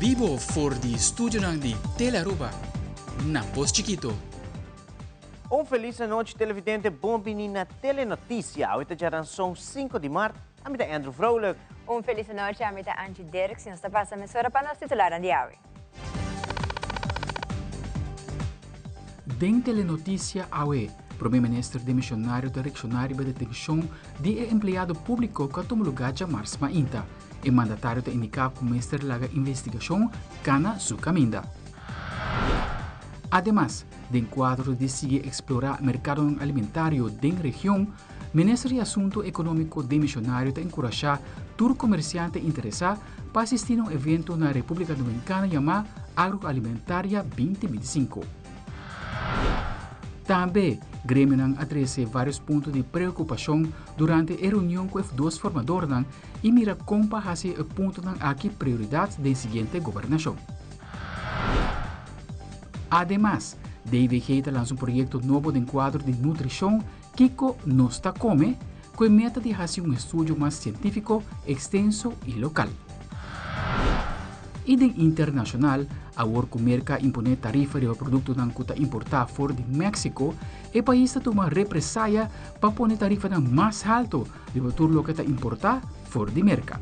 bibo for di studionan di Telearuba na Pos Chikito. Un feliz anochi televidente, bon bini na Telenoticia. Awe ta djaranson 5 di maart, ami ta Andrew Vrolijk. Un feliz anochi, ami ta Angie Dirks y nos ta pasa mesora pa nos titularnan di awe. Den Telenoticia awe, Prome Minister demisionario ta reacciona riba detencion di e empleado publico cu a tuma lugar djamars mainta. E mandatario ta indica cu mester laga investigacion cana su caminda. Ademas, den cuadro di sigui explora mercadonan alimentario den region, Minister di Asunto Economico demisionario ta encurasha tur comerciante interesa pa asisti na un evento na Republica Dominicana yama Agroalimentaria 2025. Tambe, gremionan a trece varios punto di preocupacion durante e reunion cu e dos formadornan y mira con pa haci e puntonan aki prioridad den siguiente gobernacion. Ademas, DVG ta lansa un proyecto nobo den cuadro di nutricion Kico nos ta come? cu e meta di haci un estudio mas cientifico, extenso y local. Y den internacional, awor cu Merca a impone tarifa riba productonan cu ta importa for di Mexico, e pais ta tuma represaya pa pone tarifanan mas halto riba tur loke ta importa for di Merca.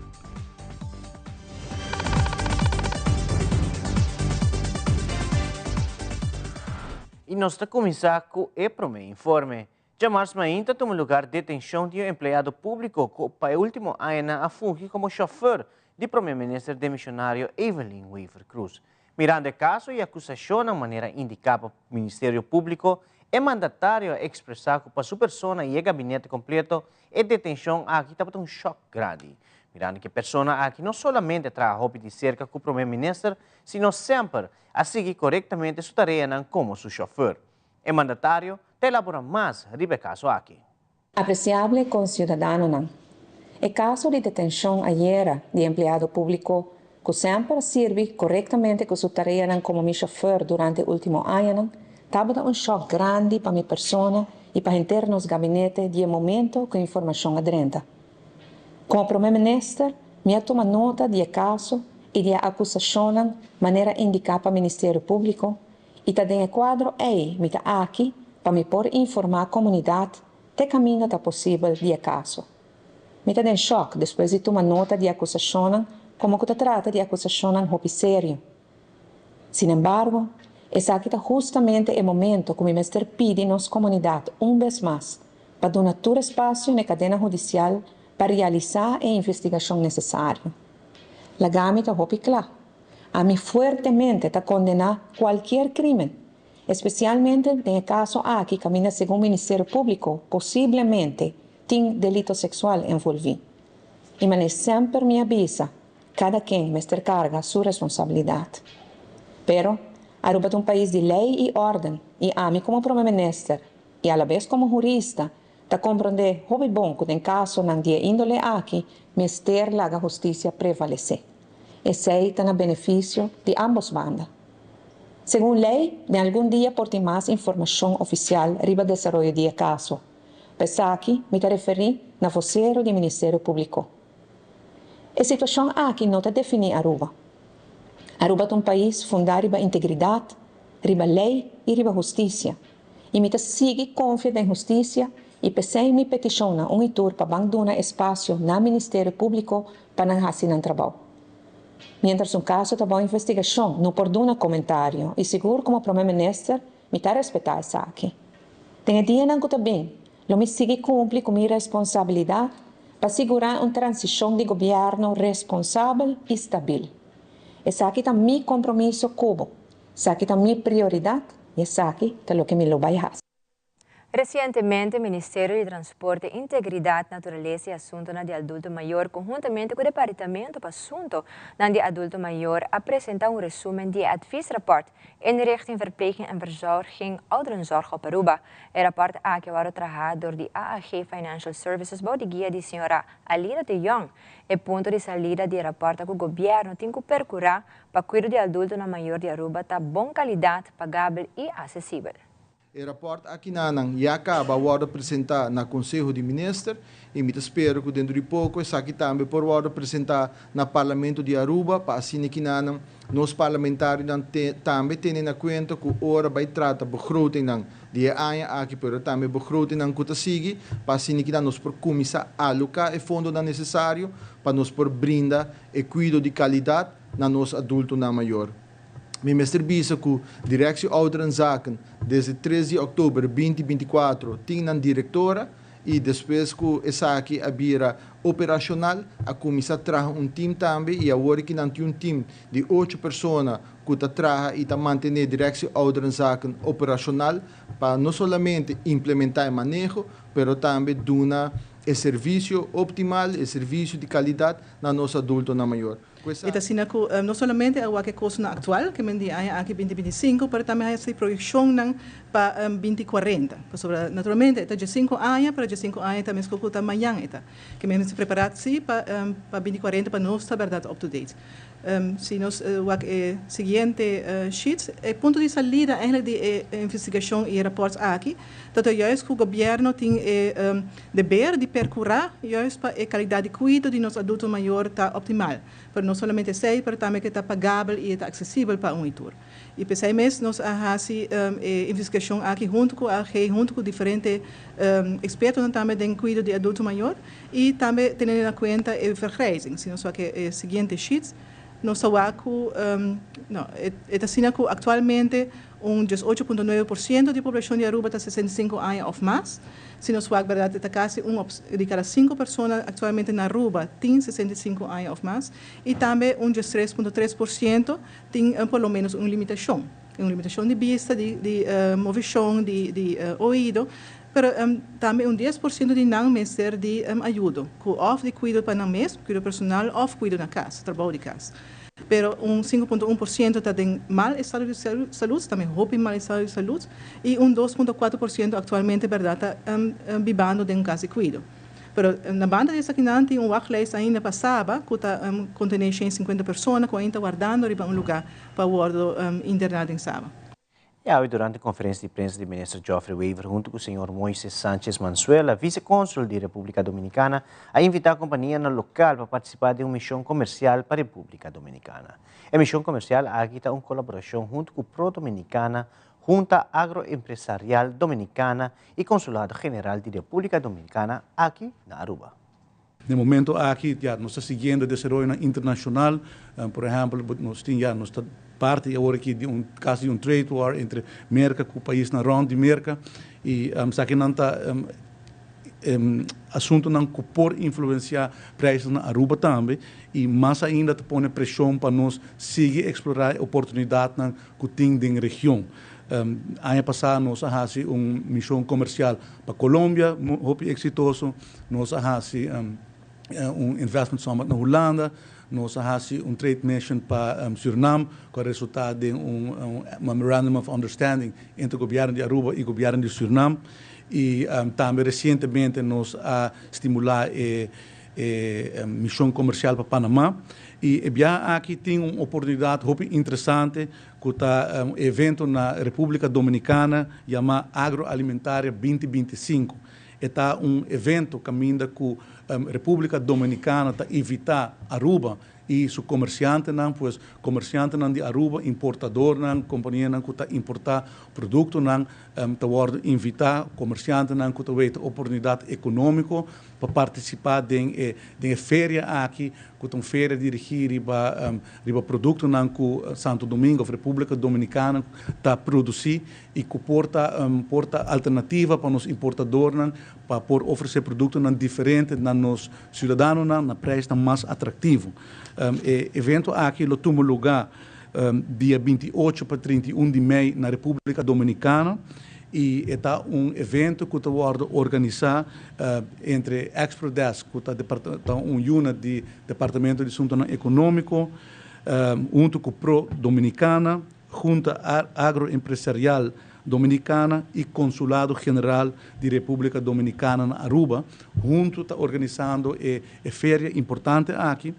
Y nos ta cuminsa cu e prome informe. Djamars mainta tuma lugar detencion di un empleado publico cu pa e ultimo añanan a fungi como chauffeur di Prome Minister demisionario Evelyn Wever-Croes. Mirando e caso y acusacionnan manera indica pa Ministerio Publico, e mandatario a expresa cu pa su persona y e gabinete completo e detencion aki tabata un shock grandi. Mirando cu e persona aki no solamente a traha hopi di cerca cu Prome Minister, sino semper a sigui corectamente su tareanan como su chauffeur. E mandatario ta elabora mas riba e caso aki. Apreciable conciudadanonan, E caso di detencion ayera di empleado publico cu semper a sirbi corectamente cu su tareanan como mi chauffeur durante ultimo añanan tabata un shock grandi pa mi persona y pa henter nos gabinete di e momento cu informacion a drenta. Como Prome Minister mi a tuma nota di e caso y di e acusacionnan manera indica pa Ministerio Publico y ta den e cuadro ey mi ta aki pa mi por informa comunidad te caminda ta posibel di e caso. Mi ta den shock despues di tuma nota di e acusacionnan como cu ta trata di acusacionnan hopi serio. Sinembargo, esaki ta hustamente e momento cu mi mester pidi nos comunidad un bes mas pa duna tur espacio n'e cadena hudicial pa realisa e investigacion necesario. Laga mi ta hopi cla, ami fuertemente ta condena cualkier crimen, especialmente den e caso aki caminda segun Ministerio Publico posiblemente tin delito sexual envolvi. Y manera semper mi a bisa, cada ken mester carga su responsabilidad. Pero, Aruba ta un pais di ley y orden y ami como Prome Minister y alabes como hurista ta comprende hopi bon cu den casonan di e indole aki mester laga husticia prevalece. Esey ta na beneficio di ambos banda. Segun ley, den algun dia por tin mas informacion oficial riba desaroyo di e caso. Pa esaki mi ta referi na vocero di Ministerio Publico. E situacion aki no ta defini Aruba. Aruba ta un pais funda riba integridad, riba ley y riba husticia. Y mi ta sigui confia den husticia y p'esey mi peticion na un y tur pa ban duna espacio na Ministerio Publico pa nan haci nan trabao. Mientras un caso ta bao investigacion no por duna comentario y sigur como Prome Minister mi ta respeta esaki. Den e dianan cu ta bin lo mi sigui cumpli cu mi responsabilidad pa sigura un transicion di gobierno responsabel y stabil. Esaki ta mi compromiso cu bo. Esaki ta mi prioridad y esaki ta loke mi lo bay haci. Recientemente Ministerio di Transporte, Integridad, Naturalesa y Asuntonan di Adulto Mayor conhuntamente cu Departamento pa Asuntonan di Adulto Mayor a presenta un resumen di e adviesrapport Inrichting Verpleging en Verzorging Ouderenzorg op Aruba. E rapport aki a worde traha door di AAG Financial Services bou di guia di Sra. Alida de Jong. E punto di salida di e rapport ta cu Gobierno tin cu percura Pa kuido di adultonan mayor di Aruba ta bon kalidat, pagabel i asesibel. E rapport aki nan ya caba a wordo presenta na Conseho di Minister y mi ta spera cu dentro di poco esaki tambe por wordo presenta na Parlamento di Aruba pa asina cu nan nos parlamentarionan tambe tene na cuenta cu ora bay trata begrotingnan di e aña aki, pero tambe begrotingnan cu ta sigui, pa asina cu nos por cuminsa aloca e fondonan necesario pa nos por brinda e cuido di calidad na nos adultonan mayor. Mi mester bisa cu Directie Ouderenzaken desde 3 di october 2024 tin nan directora y despues cu esaki a bira operacional a cuminsa traha un team tambe y awor cu nan tin un team di 8 persona cu ta traha y ta mantene Directie Ouderenzaken operacional pa no solamente implementa e maneho, pero tambe duna e servicio optimal, e servicio di calidad na nos adultonan mayor. E asina cu no solamente e cos actual, kiermen di aña aki 2025, pero tambe e proyeccion pa 2040. Pasobra, naturalmente, ta di 5 aña, pa 5 aña tambe cu ta mañan ta. Kiermen si prepara si pa 2040 pa nos ta berdad up to date. Si nos e siguiente sheet, e punto di salida eigenlijk di investigacion y rapport aki, dat ta juist cu gobierno tin e deber di percura juist pa e calidad di cuido di nos adulto mayor ta optimal. Pero no solamente esey, pero tambe cu ta pagabel y ta accesibel pa un y tur. Y p'esey mes nos a haci e investigacion aki hunto cu AG, hunto cu diferente expertonan tambe den cuido di adulto mayor y tambe teniendo na cuenta e vergrijzing. Si nos wak e siguiente sheets, nos ta wak cu no, e asina cu actualmente un 18,9% di poblacion di Aruba ta 65 aña of mas. Si nos wak, berdad, ta casi un di cada 5 persona actualmente na Aruba tin 65 aña of mas. Y tambe un 3,3% tin por lo menos un limitacion. Un limitacion di bista, di movecion, di oido, pero tambe un 10% di nan mester di ayudo, of di cuido pa nan mes, cuido personal, of cuido na cas, trabou di cas. Pero un 5,1% ta den mal estado di salud, tambe hopi mal estado di salud, y un 2,4% actualmente, berdad, ta bibando den un cas di cuido. Pero na banda di esaki nan tin un wachtlijst ainda pa Saba, cu ta contene 150 persona, cu ainda ta wardando riba un lugar pa wordo interna den Saba. Y durante e conferencia di prensa di minister Geoffrey Wever, hunto cu señor Moises Sanchez Mansuela, vice-consul di Republica Dominicana, a invita e compania local pa participa den un mision comercial pa Republica Dominicana. E mision comercial aki ta un colaboracion hunto cu Pro Dominicana, Junta Agroempresarial Dominicana y Consulado General di Republica Dominicana aki na Aruba. Na e momento aki, ya nos ta siguiendo desaroyo internacional, por ehempel, nos tin ya nos ta parti awor aki di un casi un trade war entre Merca cu paisnan rond di Merca y esaki nan ta asuntonan cu por influencia prijs na Aruba tambe y mas ainda ta pone presion pa nos sigui explora oportunidad cu tin den region. Aña pasa nos a haci un mision comercial pa Colombia, hopi exitoso, nos a haci un investment summit na Hulanda, nos a haci un trade mission pa Suriname, cu a resulta den un memorandum of understanding entre gobierno di Aruba y gobierno di Suriname. Y tambe recientemente nos a stimula e mision comercial pa Panama. Y aki tin un oportunidad hopi interesante cu ta un evento na Republica Dominicana yama Agroalimentaria 2025. Ta un evento caminda cu Republica Dominicana ta invita Aruba y su comerciantenan, pues comerciantenan di Aruba, importadornan, companianan cu ta importa productonan, ta wordo invita, comerciantenan cu ta weta oportunidad economico pa participa den e feria aki, cu ta un feria dirigi riba productonan cu Santo Domingo, Republica Dominicana ta produci y cu por ta alternativa pa nos importadornan pa por ofrece productonan diferente na nos ciudadanonan na prijs mas atractivo. E evento aki lo tuma lugar dia 28 pa 31 di mei na Republica Dominicana y ta un evento cu ta organisa entre Exprodesk, cu ta un unit di Departamento di Asunto Economico, hunto cu Pro Dominicana, Junta Agroempresarial Dominicana y Consulado General di Republica Dominicana na Aruba, hunto ta organisando e feria importante aki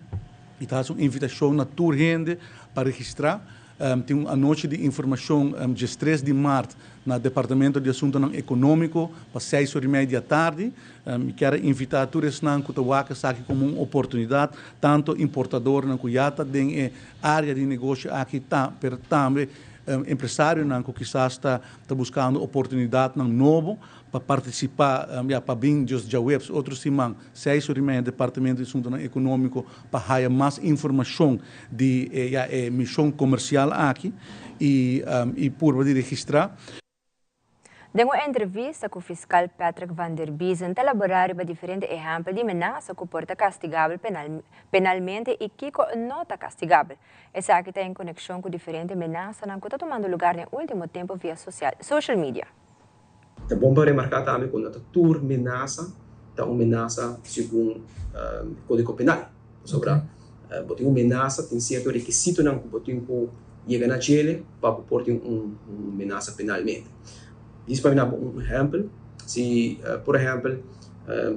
y ta un invitacion na tur hende pa registra. Tin un anochi di informashon diestres di mart na Departamento di Asuntonan Ekonómiko pa seis ora i mei di atardi. Mi kier a invitá tur esnan ku ta wak esaki komo un oportunidat, tantu importadornan ku ya ta den e área di negoshi aki ta, pero tambe empresarionan ku kisas ta ta buskando oportunidatnan nobo pa partisipá, ya, pa bin djos djaweps otro siman seis ora i media Departamento di Asuntonan Ekonómiko pa haya mas informashon di e, ya, e mishon komersial aki i i purba di registrá. Den un entrevista ku fiskal Patrick van der Biezen ta laborá riba diferente ehèmpel di menasa ku por ta kastigabel penal penalmente i kiko no ta kastigabel. Esaki ta en konekshon ku diferente menasanan ku ta tumando lugar den último tempu via sosial social media. Ta bon pa remarká tambe ku no ta tur menasa ta un menasa segun Kódigo Penal. Pasobra bo tin un menasa, tin sierto rekisitonan ku bo tin ku yega na djele pa bo por tin un menasa penalmente. Dis pa mi daba un ehèmpel, si por ehèmpel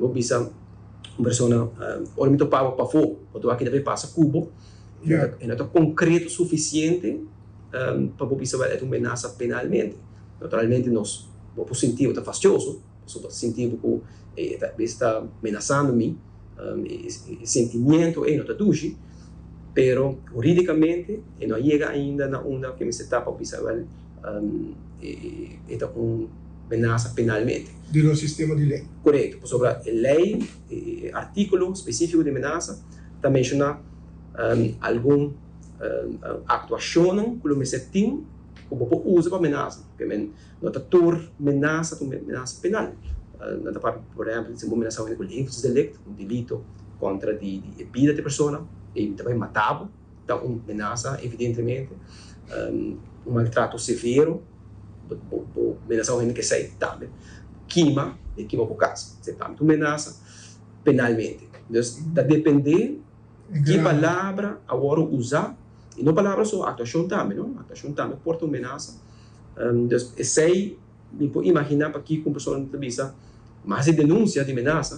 bo bisa un persona ora mi topa bo pafó, bo ta wak keda pasa ku bo, e no ta konkreto sufisiente pa bo bisa wèl e ta un menasa penalmente. Naturalmente nos bo por sinti bo ta fastioso, pasobra bo ta sinti bo ku e ta bes ta menasando mi, e sentimiento ei no ta dushi, pero huridicamente e no a yega ainda na unda ku e mester ta pa bisa wèl e ta un menasa penalmente. Di nos sistema di lei. Korekto, pasobra e lei, e artíkulo spesífiko di menasa ta menshoná algun aktuashonnan ku lo mester tin ku bo por usa pa menasa. Ke men no ta tur menasa ta un menasa penal. Nan ta papia por ehempel si bo menasa un hende ku levensdelict, un delito kontra di e bida di e persona, e ta bai mata bo, ta un menasa evidentemente. Un maltrato severo, bo bo menasa un hende ku esei tambe kima, e kima bo kas, esei tambe ta un menasa penalmente. Dus ta depende Ki palabra a wòrdu usá? I no palabra so, aktuashon tambe, no? Aktuashon tambe por ta un menasa. Dus esei mi por imaginá pakiko un persona ta bisa, Mi a hasi denunsia di menasa,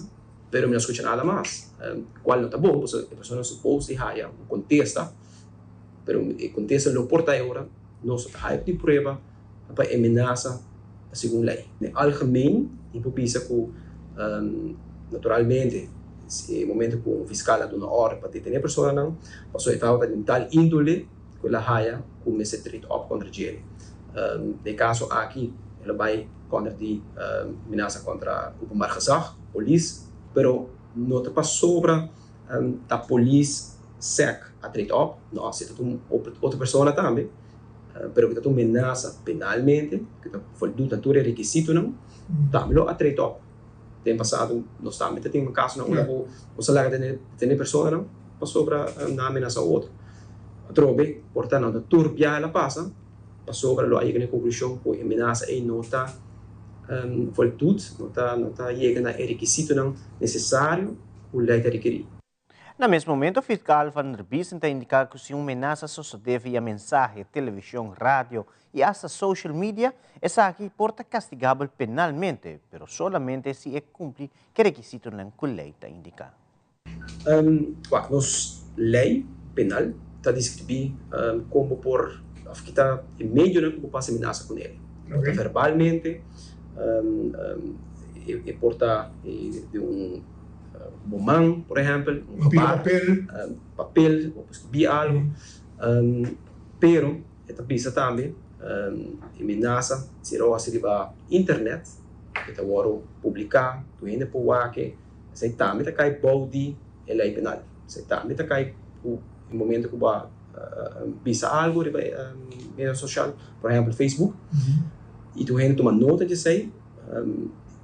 pero mi no a skucha nada mas. Kual no ta bon, pasobra e persona supos di haya un kontesta, pero e kontesta lo por ta e ora nos no ta haya di prueba pa e menasa segun lei. Den algemeen mi por bisa ku naturalmente e momento ku un fiskal a duna orde pa detené personanan pasobra e tabata di un tal índole ku el a haya ku mester treed op kontra djele. Den e kaso aki el a bai kontra di menasa kontra openbaar gezag, polis, pero no ta pasobra ta polis sec a treed op, no, si ta un otro persona tambe. Pero ku ta un menasa penalmente, ku ta voldoet na tur e rekisitonan, tambe lo a treed op. Den pasado nos tambe ta tin kasonan unda ku nos a laga detene personanan pasobra nan a menasa otro. Atrobe por ta nan ta tur biaha el a pasa pasobra lo a yega na e konklushon ku e menasa ei no ta voldoet, no ta yega na e rekisitonan nesesario ku lei ta rekerí. Na mes momento Fiscal van der Biesen ta indica cu si un menasa sosode via mensahe, television, radio y hasta social media, esaki por ta castigabel penalmente, pero solamente si e cumpli cu e requisitonan cu ley ta indica. Wak, nos ley penal ta describi con bo por of kita e medionan cu bo por haci menasa cu nel. Por ta verbalmente, e por ta di un. Bo man, por ehèmpel, un gebaar, papel, bo por skibí algu. Pero e ta bisa tambe e menasa si e hasi riba internet, e ta wòrdu publiká, tur hende por wak e, esei tambe ta kai bou di e lei penal. Esei tambe ta kai ku e momento ku bo a bisa algu riba e medio sosial, por ehèmpel Facebook, i tur hende tuma nota di esei.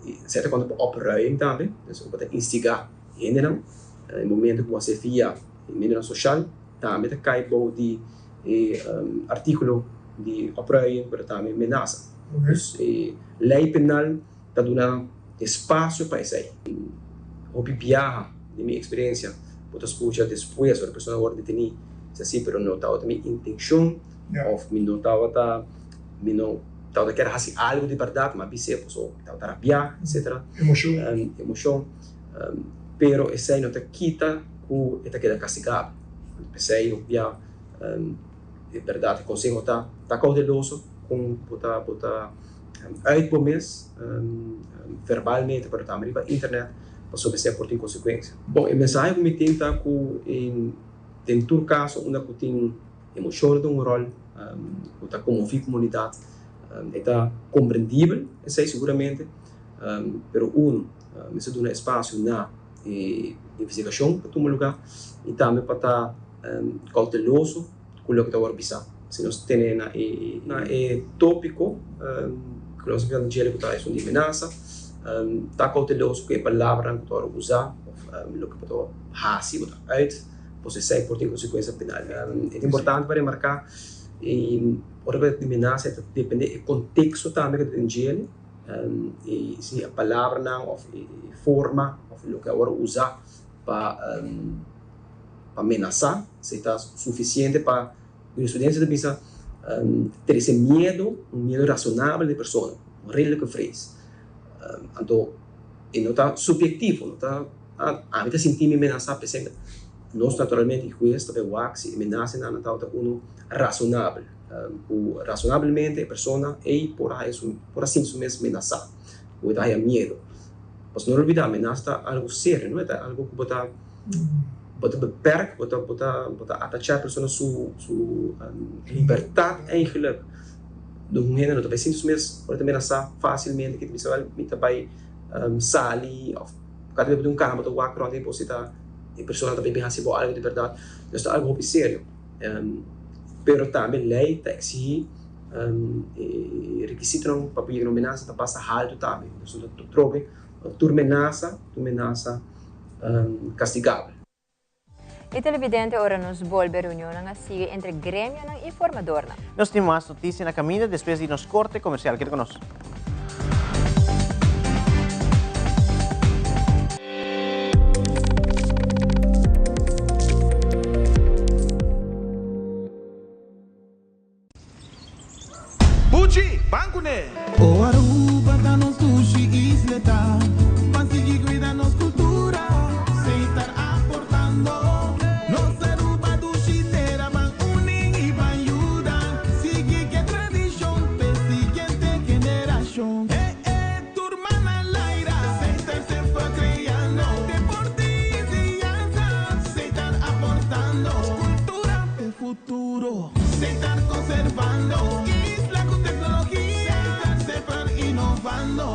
Esei ta konta pa opruiming tambe, dus bo ta instigá hendenan e momento ku bo hasié via e medionan sosial tambe ta kai bou di e artíkulo di opruiming pero tambe menasa. Dus e lei penal ta duna espasio pa esei. Hopi biaha den mi eksperensia bo ta skucha despues ora e persona wòrdu detení, si así pero no tabata mi intenshon òf mi no tabata mi no tabata kier hasi algu di bèrdat, mi a bis'é pasobra mi tabata rabiá, etsetera. Emoshon. Emoshon. Pero esei no ta kita ku e ta keda kastigabel. P'esei hopi bia E berdad e conseho ta ta cauteloso con bo ta bo ta uit bo mes verbalmente pero tambe riba internet pasobra esei por tin consecuencia. Bon e mensahe cu mi tin ta cu den tur caso unda cu tin emocion ta un rol cu ta conmovi comunidad e ta comprendibel esei seguramente pero uno mester duna espacio na e investigacion pa tuma lugar y tambe pa ta cauteloso cu loke ta worde bisa. Si nos tene na e na e topico cu nos a bisa djele cu ta esun di menasa, ta cauteloso cu e palabranan cu ta worde usa of loke bo ta haci bo ta uit, pues esey por tin consecuencia penal. E ta importante pa remarca ora cu ta di menasa e ta depende e contexto tambe cu ta den djele y si e palabranan of e forma of loke a worde usa pa pa menasá, si ta sufisiente pa jurisprudensia ta bisa trese miedo, un miedo rasonabel di persona, un redelijke vrees. Anto e no ta subyektivo, no ta ami ta sinti mi menasá p'esei. Nos naturalmente e hues ta bai wak si e menasanan nan tabata uno rasonabel, ku rasonabelmente e persona ei por a haya su por a sinti su mes menasá, ku e ta haya miedo. Pasobra no olbidá menasa ta algu serio, no e ta algu ku bo ta. Bo ta beperk, bo ta bo ta bo ta atachá e persona su su libertat eigenlijk. Un hende no ta bai sinti su mes ora ta menasá fásilmente ke ta bisa wèl mi ta bai sali òf kada bes bo tin un kama bo ta wak rònt i bo si ta e persona ta bin hasi bo algu di bèrdat. Nos ta algu hopi serio. Pero tambe lei ta eksigí e rekisitonan pa bo yega na un menasa ta basta haltu tambe. Nos no ta trobe tur menasa tur menasa. castigabel. E televidente ora nos bolbe reunionnan a sigui entre gremionan y formadornan. Nos tin mas noticia na caminda despues di nos corte comercial. Keda cu nos. Buchi, ban kuné! O Aruba ta nos dushi isleta, Ban sigui cuida nos cultura, Seitar aportando. Nos Aruba dushi tera, Ban uni y ban yuda, Sigui ke tradicion p'e siguiente generacion. E e tur man al aire, Seitar semper creando, Deporte y enseñanza, Seitar aportando. Cultura p'e futuro. Seitar conservando isla cu tecnologia, semper innovando.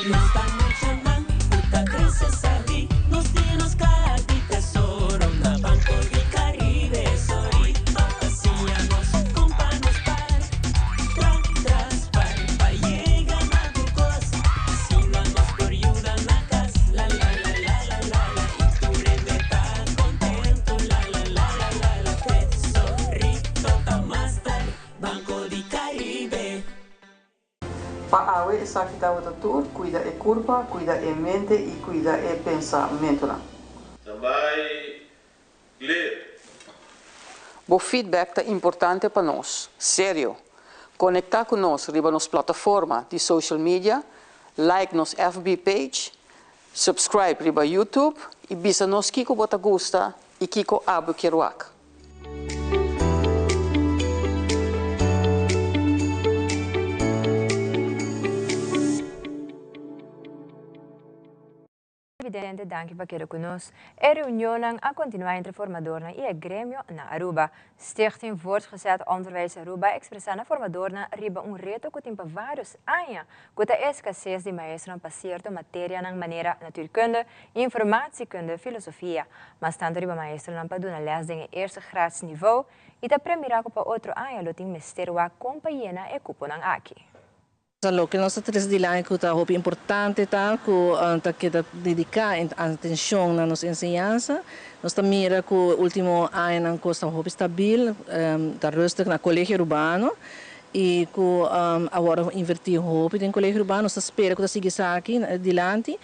Nos ta muchanan ku ta krese sabí, nos tin nos kaha di tesoro na Banco di Caribe. Sorry pa siña nos kon pa nos par, tra tras par pa yega na tur kos. Asina nos por yuda na kas, la la la la la la la i tur hende ta kontentu, la la la la la la. Tesorito ta master, Banco di Caribe. Pa awe esaki tabata tur, cuida e curpa, cuida e mente y cuida e pensamentonan. Tambay clear. Bo feedback ta importante pa nos. Serio! Conecta cu nos riba nos plataforma di social media, like nos FB page, subscribe riba YouTube y bisa nos kico bo ta gusta y kico abo kier wak. Evidente danki pa keda ku nos. E reunionnan a kontinuá entre formadornan i e gremio na Aruba. Stichting Voortgezet Onderwijs Aruba a ekspresá na formadornan riba un reto ku tin pa vários aña ku ta e eskases di maestronan pa sierto materianan manera natuurkunde, informatiekunde, filosofia. Mas tantu riba maestronan pa duna lès den e eerste graads niveau i ta premirá ku pa otro aña lo tin mester wak kon pa yena e kuponan aki. Loke nos ta trese dilanti ku ta hopi importante ta ku ta keda dediká atenshon na nos enseñansa. Nos ta mira ku último añanan kos ta hopi stabil, ta rustig na Kolegio Urbano i ku awor a invertí hopi den Kolegio Urbano. Nos ta spera ku ta sigui esaki dilanti.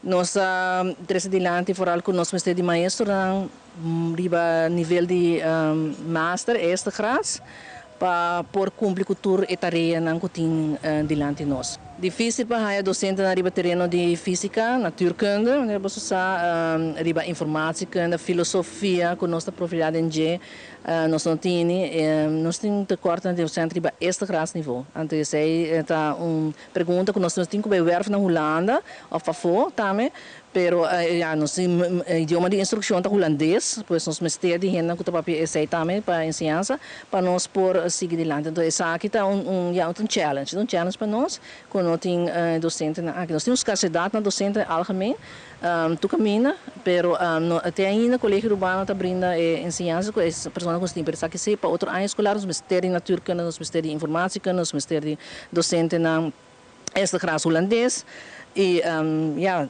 Nos a trese dilanti vooral ku nos mester di maestronan riba nivel di master, eerste graads, pa por kumpli ku tur e tareanan ku tin dilanti nos. Difísil pa haña dosentenan riba tereno di físika, natuurkunde, manera boso sa, riba informatiekunde, filosofia ku nos ta profilá den dje, Nos no tini, nos tin tekort na docent riba eerste graads niveau. Anto esei ta un pregunta ku nos nos tin ku bai wèrf na Hulanda òf pafó tambe, pero ya nos tin idioma di instrukshon ta hulandes, pues nos mester di hendenan ku ta papia esei tambe pa enseñansa pa nos por sigui dilanti. Anto esaki ta un un ya un challenge, un challenge pa nos ku no tin dosentenan aki. Nos tin un skarsedat na docente algemeen. Tur caminda, pero no te ainda Colegio Urbano ta brinda e enseñansa cu e persona cu tin. Pero esaki si pa otro aña escolar nos mester di natuurkunde, nos mester di informatiekunde, nos mester di docentenan eerste graads Hulandes y ya,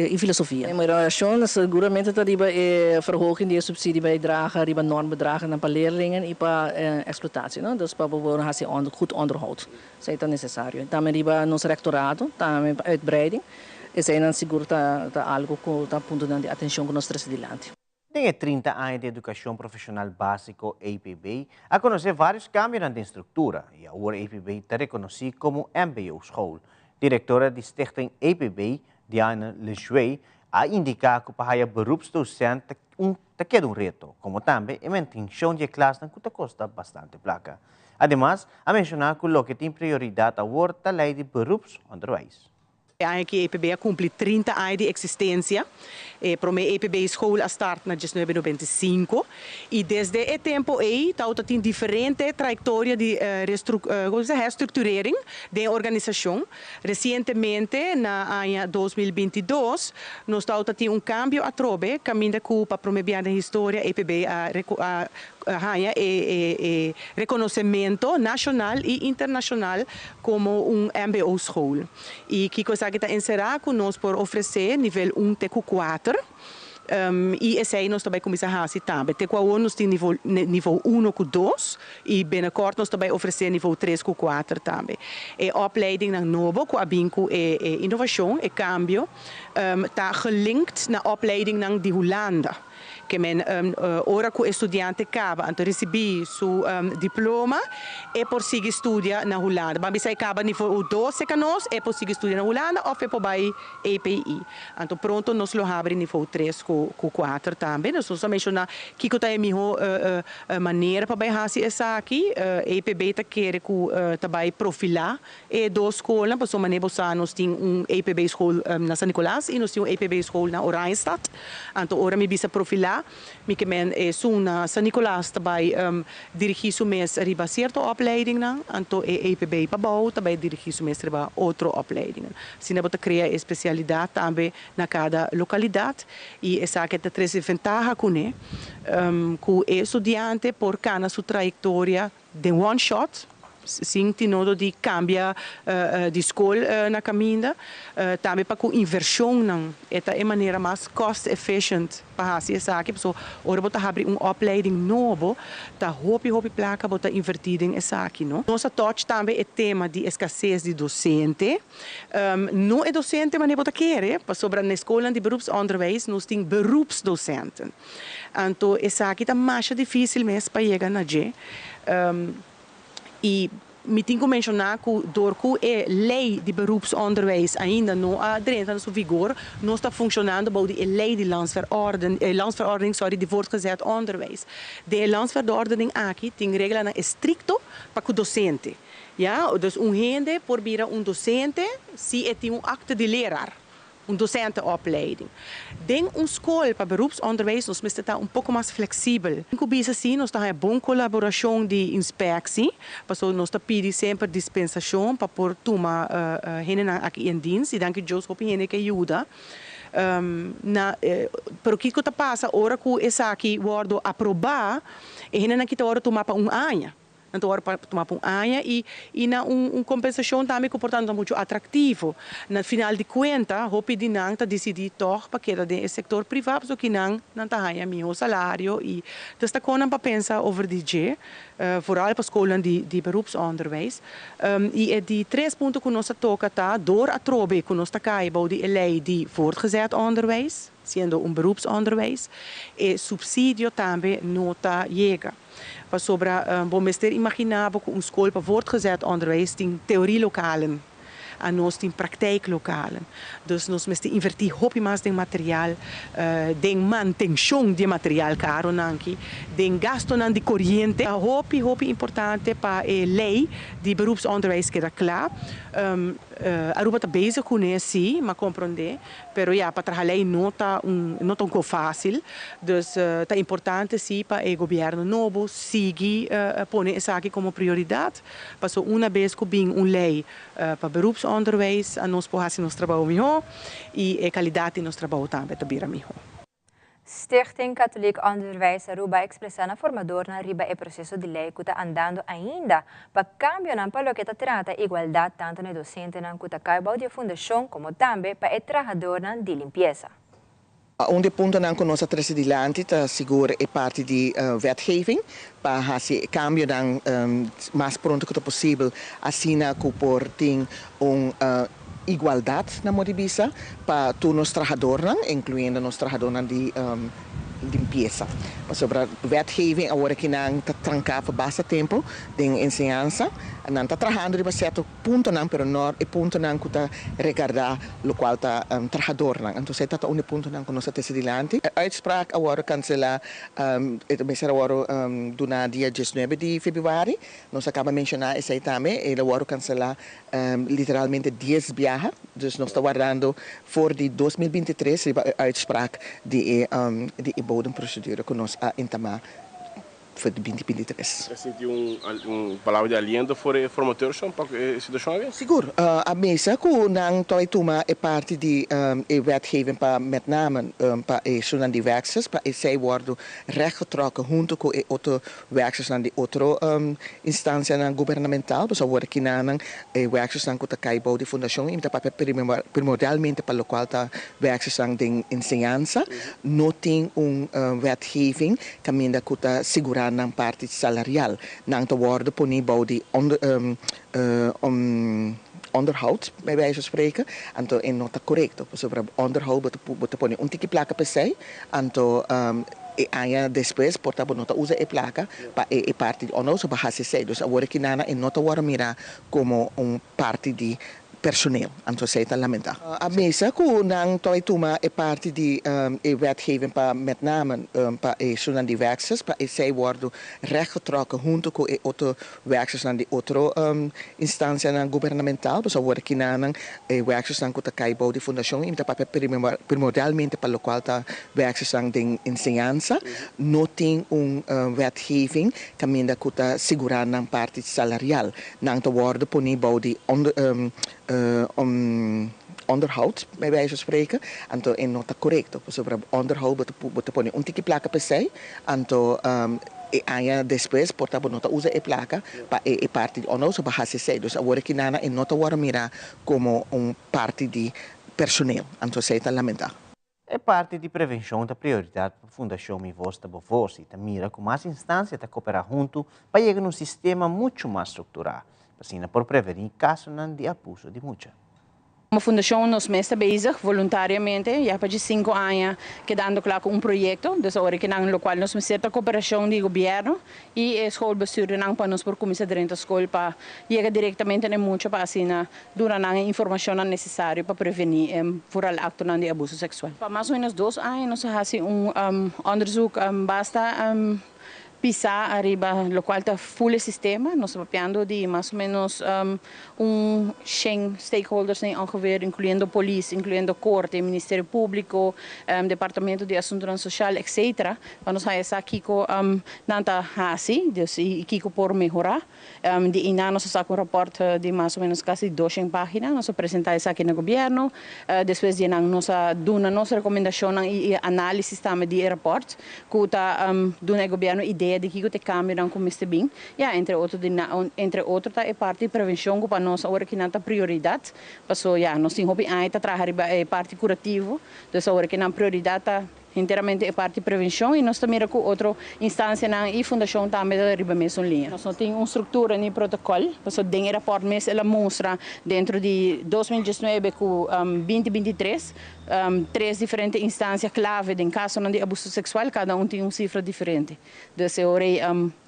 y filosofia. Mi relacion seguramente ta riba e verhoging di e subsidiebijdrage, riba normbedragennan pa leerlingen y pa exploitatie, no? Dus pa bo por haci goed onderhoud. Esey ta necesario. Tambe riba nos rectorado, tambe pa uitbreiding. Eseinan sigur ta ta algo ku ta puntonan di atenshon ku nos trese dilanti. Den e 30 aña di Edukashon Profeshonal Básiko, EPB, a konosé vários kambionan den struktura i awor EPB ta rekonosí komo mbo-school. Direktora di Stichting EPB, Diane Lejuey, a indiká ku pa haya beroepsdosent ta un ta keda un reto, komo tambe e mantenshon di e klasnan ku ta kosta bastante plaka. Ademas, a menshoná ku loke tin prioridat awor ta lei di beroepsonderwijs. E aña aki EPB a kumpli 30 aña di eksistensia. E promé EPB skol a start na 1995 i desde e tempu ei tabata tin diferente trayektoria di herstrukturering den e organisashon. Resientemente na aña 2022 nos tabata tin un kambio atrobe kaminda ku pa promé bia den historia EPB a haña e rekonosementu nashonal i internashonal komo un mbo school. I kiko esaki ta enserá? Ku nos por ofresé nivel un te ku kuater i esei nos ta bai kuminsá hasi tambe. Te ku awor nos tin nivo nivo uno ku dos i binnekort nos ta bai ofresé nivo tres ku kuater tambe. E opleidingnan nobo ku a bin ku e e inovashon, e kambio, ta gelinkt na opleidingnan di Hulanda. Ke men ora ku e studiante kaba anto risibí su diploma e por sigui studia na Hulanda. Ban bisa e kaba nivo dos serka nos, e por sigui studia na Hulanda òf e por bai EPI. Anto pronto nos lo habri nivo tres ku kuater tambe. Nos a menshoná kiko ta e mihó manera pa bai hasi esaki. EPB ta kere ku ta bai profilá E dos skolnan, pasobra manera bo sa nos tin un EPB school na San Nicolas y nos tin un EPB school na Oranjestad. Anto ora mi bisa profilá, mi ke men esun na San Nicolas ta bai dirigí su mes riba sierto opleidingnan, anto e EPB pabou ta bai dirigí su mes riba otro opleidingnan. Asina bo ta krea e spesialidat tambe na kada lokalidat y esaki ta trese ventaha kuné, ku e studiante por kana su trayektoria den one shot, sin tin nodo di kambia di skol na kaminda. Tambe pa ku invershonnan e ta e manera mas cost efficient pa hasi esaki, pasobra ora bo ta habri un opleiding nobo ta hopi hopi plaka bo ta invertí den esaki, no. Nos a touch tambe e tema di eskases di dosente. No e dosente manera bo ta kere, pasobra na e skolnan di beroepsonderwijs nos tin beroepsdocenten. Anto esaki ta masha difísil mes pa yega na dje. I mi tin ku menshoná ku dor ku e lei di beroepsonderwijs ainda no a drenta na su vigor, nos ta funshonando bou di e lei di landsverorden, e landsverordening, sorry, di voortgezet onderwijs. Den e landsverordening aki tin reglanan estrikto pa ku dosente. Ya, dus un hende por bira un dosente si e tin un akte di leraar. Un docentenopleiding. Den un skol pa beroepsonderwijs nos mester ta un poko mas fleksibel. Tin ku bisa si nos ta haña bon kolaborashon di inspeksie, pasobra nos ta pidi semper dispensashon pa por tuma hendenan aki in dienst i danki Dios hopi hende ke yuda. Na pero kiko ta pasa ora ku esaki wòrdu aprobá, e hendenan ki ta wòrdu tuma pa un aña. Nan ta wòrdu tumá pa un aña i i na un un kompensashon tambe ku por ta no ta muchu atraktivo. Na final di kuenta hopi di nan ta disidí tòg pa keda den e sektor privá pasobra kinan nan ta haña mihó salario i dus ta kon nan pa pensa over di dje, vooral pa skolnan di di beroepsonderwijs. I e di tres punto ku nos a toka ta dor atrobe ku nos ta kai bou di e lei di voortgezet onderwijs, siendo un beroepsonderwijs, e supsidio tambe no ta yega. Pasobra bo mester imaginá bo ku un skol pa voortgezet onderwijs tin teorielokalen, anos tin praktijklokalen. Dus nos mester invertí hopi mas den material, den mantenshon di e material karonan aki, den gastonan di koriente. Ta hopi, hopi importante pa e lei di beroepsonderwijs keda kla. Aruba ta bezig kuné, sí, m'a komprondé. Pero ya, pa traha lei no ta un no ta un ko fásil. Dus ta importante sí pa e gobièrnu nobo sigui pone esaki komo prioridat. Paso una bes ku bin un lei pa beroepsonderwijs anos por hasi nos trabou mihó i e kalidat di nos trabou tambe ta bira mihó. Stichting Katholiek Onderwijs Aruba a expresa na formadornan riba e proceso di ley cu ta andando ainda pa cambionan pa loke ta trata igualdad tanto na e docentenan cu ta cay bou di e fundacion como tambe pa e trahadornan di limpieza. Un di e puntonan ku nos a trese dilanti ta sigur e parti di wetgeving pa hasi e kambionan mas pronto ku ta posibel asina ku por tin un igualdat na modo di bisa pa tur nos trahadornan, inkluyendo nos trahadornan di limpiesa. Pasobra wetgeving awor aki nan ta tranká pa basta tempu den enseñansa. Nan ta trahando riba sierto puntonan, pero no e puntonan ku ta regardá lokual ta trahadornan. Entonces e ta un di e puntonan ku nos a trese dilanti. E uitspraak a wòrdu kanselá, e ta mester a wòrdu duná dia diesnuebe di febrüari. Nos a kaba menshoná esei tambe, el a wòrdu kanselá literalmente dies biaha, dus nos ta wardando for di 2023 riba e uitspraak di e di e bodemprocedure ku nos a entamá for di 2023. Ta sinti un un palabra di aliento for e formateursnan pa ku e situashon aki? Sigur. A mesa ku nan ta bai tuma e parti di e wetgeving pa met name pa e esunnan di werksters pa esei wòrdu rechtgetrokken hunto ku e otro Werkstersnan di otro instancianan gubernamental, pues awor aki nan e werkstersnan cu ta cay bou di fundacion y mi ta papia primordialmente pa locual ta werkstersnan den enseñansa, no tin un wetgeving caminda cu ta sigura nan parti salarial. Nan ta wordo poni bou di onderhoud, bij wijze van spreken, anto e no ta corecto, pasobra onderhoud bo ta bo ta pone un tiki placa pa esey, anto e aña despues por ta bo no ta usa e placa pa e e parti di onderhoud, so bo haci esey. Dus awor aki nana e no ta worde mira como un parti di personeel, anto esey ta lamenta. A mesa cu nan ta bay tuma e parti di e wetgeving pa met name pa e esunnan di werksters pa esey wordo rechtgetrokken hunto cu e otro Werkstersnan di otro instancianan gubernamental, pasobra awor aki nan e werkstersnan cu ta cay bou di fundacion y mi ta papia primordialmente pa locual ta werkstersnan den enseñansa, no tin un wetgeving caminda cu ta sigura nan parti salarial. Nan ta wordo poni bou di onderhoud, bij wijze van spreken, anto e no ta corecto, pasobra onderhoud bo ta bo ta pone un tiki placa pa esey, anto e aña despues por ta bo no ta usa e placa pa e e parti di onderhoud, so bo haci esey. Dus awor aki nana e no ta worde mira como un parti di personeel, anto esey ta lamenta. E parti di prevenshon ta prioridat pa Fundashon Mi Vos Ta Bo Vos i ta mira ku mas instansia ta koperá huntu pa yega na un sistema muchu mas strukturá, pa asina por prevení kasonan di abuso di mucha. Como fundacion nos mes ta bezig voluntariamente ya pa dje cinco aña kedando cla cu un proyecto, dus awor e kinan locual nos mester ta cooperacion di gobierno y e schoolbestuurdernan pa nos por cuminsa drenta school pa yega directamente na e mucha pa asina duna nan e informacionnan necesario pa preveni vooral actonan di abuso sexual. Pa mas o menos dos aña nos a haci un onderzoek basta Pisá ariba lokual ta full e sistema. Nos ta papiando di mas o menos un shen stakeholders den ongeveer, inkluyendo polis, inkluyendo korte, Ministerio Públiko, Departamento di Asuntunan Soshal, etcetera, pa nos haya sa kiko nan ta hasi, dus i kiko por mehorá. Di einan nos a saka un rapòrt di mas o menos kasi doshen página. Nos a presentá esaki na gobièrnu. Despues di einan nos a duna nos rekomendashonnan i análisis tambe di e rapòrt ku ta duna e gobièrnu idea. idea di kiko ta e kambionan ku mester bin. Ya, entre otro di entre otro ta e parti di prevenshon ku pa nos awor kinan ta prioridat. Paso ya, nos tin hopi aña ta traha riba e parti kurativo, dus awor kinan prioridat ta Henteramente e parti prevencion y nos ta mira cu otro instancianan y fundacion tambe ta riba mesun liña. Nos no tin un structura ni protocol, pasobra den e rapport mes el a mustra dentro di 2019 cu 2023, tres diferente instancia clave den casonan di abuso sexual, cada un tin un cifra diferente. Dus e ora ei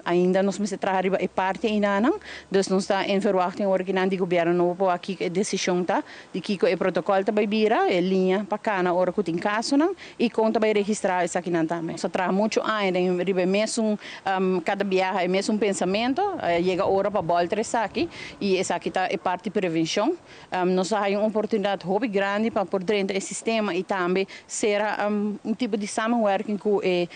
ainda nos mester traha riba e parti einanan. Dus nos ta en verwachting ora ki nan di gobierno nobo por wak kiko e desishon ta, di kiko e protokòl ta bai bira, e liña pa kana ora ku tin kasonan i kon ta bai registrá esakinan tambe. Nos a traha muchu aña den riba e mesun kada biaha e mesun pensamentu, a yega ora pa bòlter esaki i esaki ta e parti prevenshon. Nos a haña un oportunidat hopi grandi pa por drenta e sistema i tambe sera un tipo di samenwerking ku e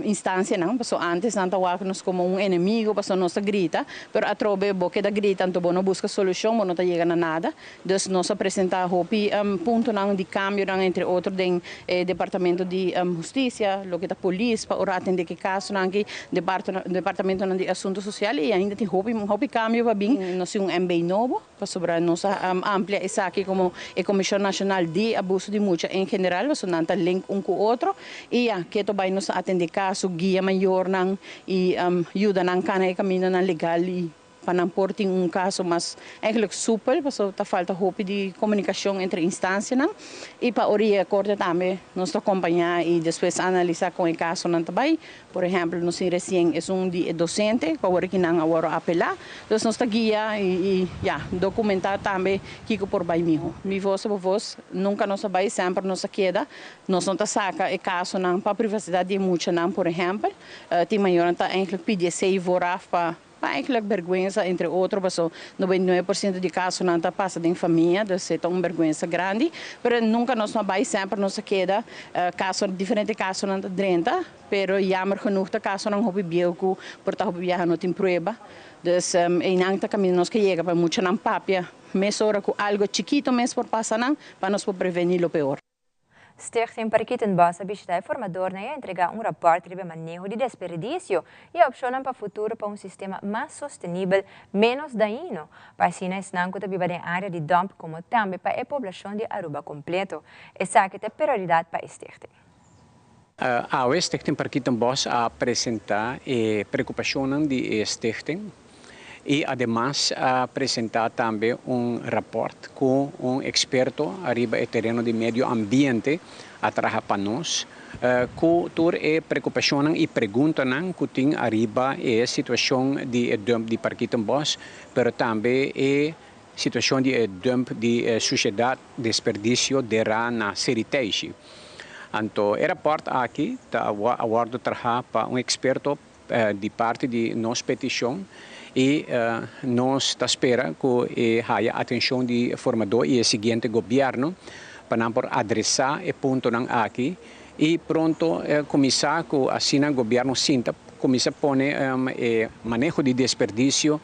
instansianan, pasobra antes nan ta wak nos komo un enemigo pasobra nos ta grita, pero atrobe bo keda grita anto bo no buska solushon, bo no ta yega na nada. Dus nos a presentá hopi puntonan di kambionan entre otro den e departamento di hustisia, loke ta polis pa ora atendé ku e kasonan aki, departamentonan di asuntu sosial i ainda tin hopi hopi kambio pa bin. Nos tin un MB nobo. Pasobra nos a amplia esaki komo e Komishon Nashonal di Abuso di Mucha en general, pasobra nan ta link un ku otro. I ya, keto bai nos ta atendé kaso, guia mayornan i yuda nan kana e kamindonan legal i pa nan por tin un kaso mas eigenlijk supel, pasobra ta falta hopi di komunikashon entre instansianan. I pa ora yega korte tambe nos ta kompañá i despues analisá kon e kasonan ta bai. Por ehempel, nos tin resien esun di e docente cu awor aki nan a worde apela. Dus nos ta guia y ya, documenta tambe kico por bay miho. Mi voz ta bo voz, nunca nos a bay, semper nos a keda. Nos no ta saca e casonan pa privacidad di e muchanan, por ehempel. Tin mayornan ta eigenlijk pidi esey vooraf pa Pa eigenlijk berguensa entre otro paso 99% di casonan ta pasa den famia dus e ta un berguensa grandi pero nunca nos no a bay semper nos a keda caso diferente casonan ta drenta pero jammer genoeg ta casonan hopi bieu cu por ta hopi biaha no tin prueba dus eynan ta caminda nos ke yega pa muchanan papia mesora cu algo chikito mes por pasa nan pa nos por preveni lo peor. Stichting Parkietenbos a bishita e formadornan i a entregá un rapòrt riba e maneho di desperdisio i e opshonnan pa futuro pa un sistema mas sostenibel, ménos dañino, pa asina esnan ku ta biba den área di dòmp komo tambe pa e poblashon di Aruba kompleto. Esaki ta e prioridat pa e stichting. Awe Stichting Parkietenbos a presentá e preokupashonnan di e stichting. I ademas a presentá tambe un rapòrt ku un eksperto ariba e tereno di medio ambiente a traha pa nos ku tur e preokupashonnan i preguntanan ku tin ariba e situashon di e dump di Parkietenbos, pero tambe e situashon di e dump di sushedat, desperdisio, derá na Seriteishi. Anto e rapòrt aki ta a wòrdu trahá pa un eksperto di parti di nos petishon i nos ta spera ku e haya atenshon di formadó i e siguiente gobièrnu pa nan por adresá e puntonan aki i pronto kuminsá ku asina gobièrnu sinta kuminsá pone e maneho di desperdisio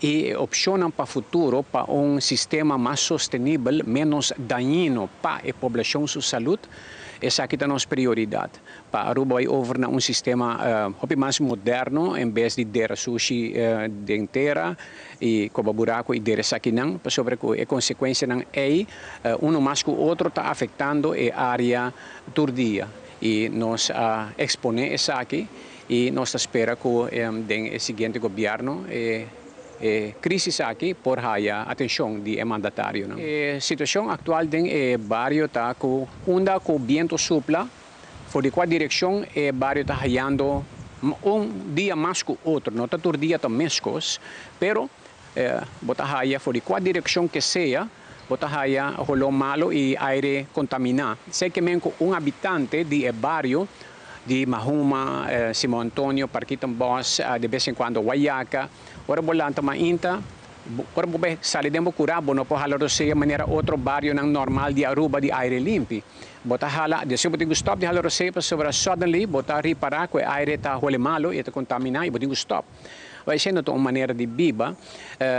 i e opshonnan pa futuro pa un sistema mas sostenibel, ménos dañino pa e poblashon su salud. Esaki ta nos prioridat. Pa Aruba bai over na un sistema hopi mas moderno en bes di dera sushi den tera y coba buraco y dera esakinan, pasobra cu e consecuencianan ey uno mas cu otro ta afectando e area tur dia y nos a expone esaki y nos ta spera cu den e siguiente gobierno e e crisis aki por haya atencion di e mandatarionan. E situacion actual den e bario ta cu unda cu biento supla, For di kua direkshon e bario ta hayando un dia mas ku otro? No ta tur dia ta meskos, pero bo ta haya for di kua direkshon ke sea, bo ta haya holó malo i aire kontaminá. Esei ke men ku un habitante di e bario di Mahuma, Simon Antonio, Parkietenbos, de bes en kuando Wayaca, ora bo lanta mainta, Ora bo bai sali den bo kurá, bo no por hala rosea manera otro barionan normal di Aruba di aire limpi. Bo ta hala, despues bo tin ku stòp di hala rosea pasobra suddenly bo ta ripará ku e aire ta hole malu i e ta kontaminá i bo tin ku stòp. Bai esei no ta un manera di biba.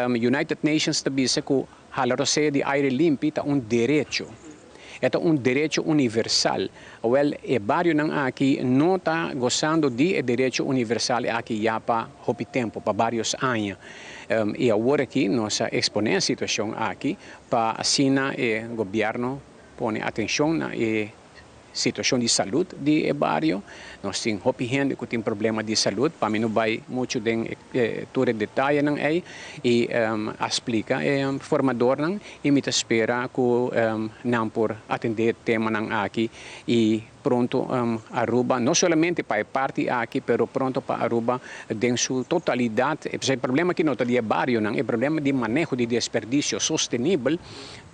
United Nations ta bisa ku hala rosea di aire limpi ta un derecho. E ta un derecho universal. Awel, e barionan aki no ta gosando di e derecho universal aki ya pa hopi tempo, pa varios aña. Y awor aki nos a expone e situacion aki pa asina e gobierno pone atencion na e situacion di salud di e bario. Nos tin hopi hende cu tin problema di salud, pa mi no bay mucho den tur e detayenan ey y a splica e formadornan y mi ta spera cu nan por atende e temanan aki y pronto Aruba, no solamente pa e parti aki, pero pronto pa Aruba den su totalidad. E problema aki no ta di e barionan, e problema di maneho di desperdicio sostenibel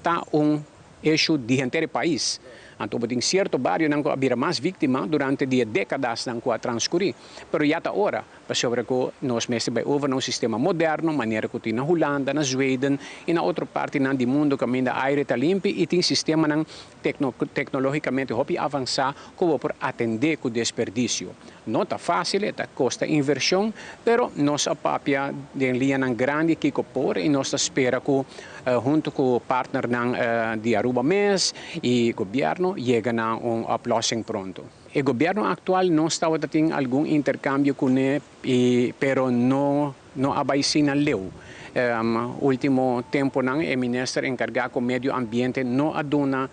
ta un issue di henter e pais. Anto bo tin cierto barionan cu a bira mas victima durante di e decadasnan cu a transcuri. Pero ya ta ora, pasobra cu nos mester bay over na un sistema moderno, manera cu tin na Hulanda, na Zweden y na otro partinan di mundo caminda aire ta limpi y tin sistemanan tecnologicamente hopi avansa cu bo por atende cu desperdicio. No ta facil, e ta costa inversion, pero nos a papia den liñanan grandi kico por y nos ta spera cu hunto cu partnernan di Aruba mes y gobierno yega na un oplossing pronto. E gobierno actual nos tabata tin algun intercambio cune y pero no no a bay asina leu. Ultimo temponan e minister encarga cu medio ambiente no a duna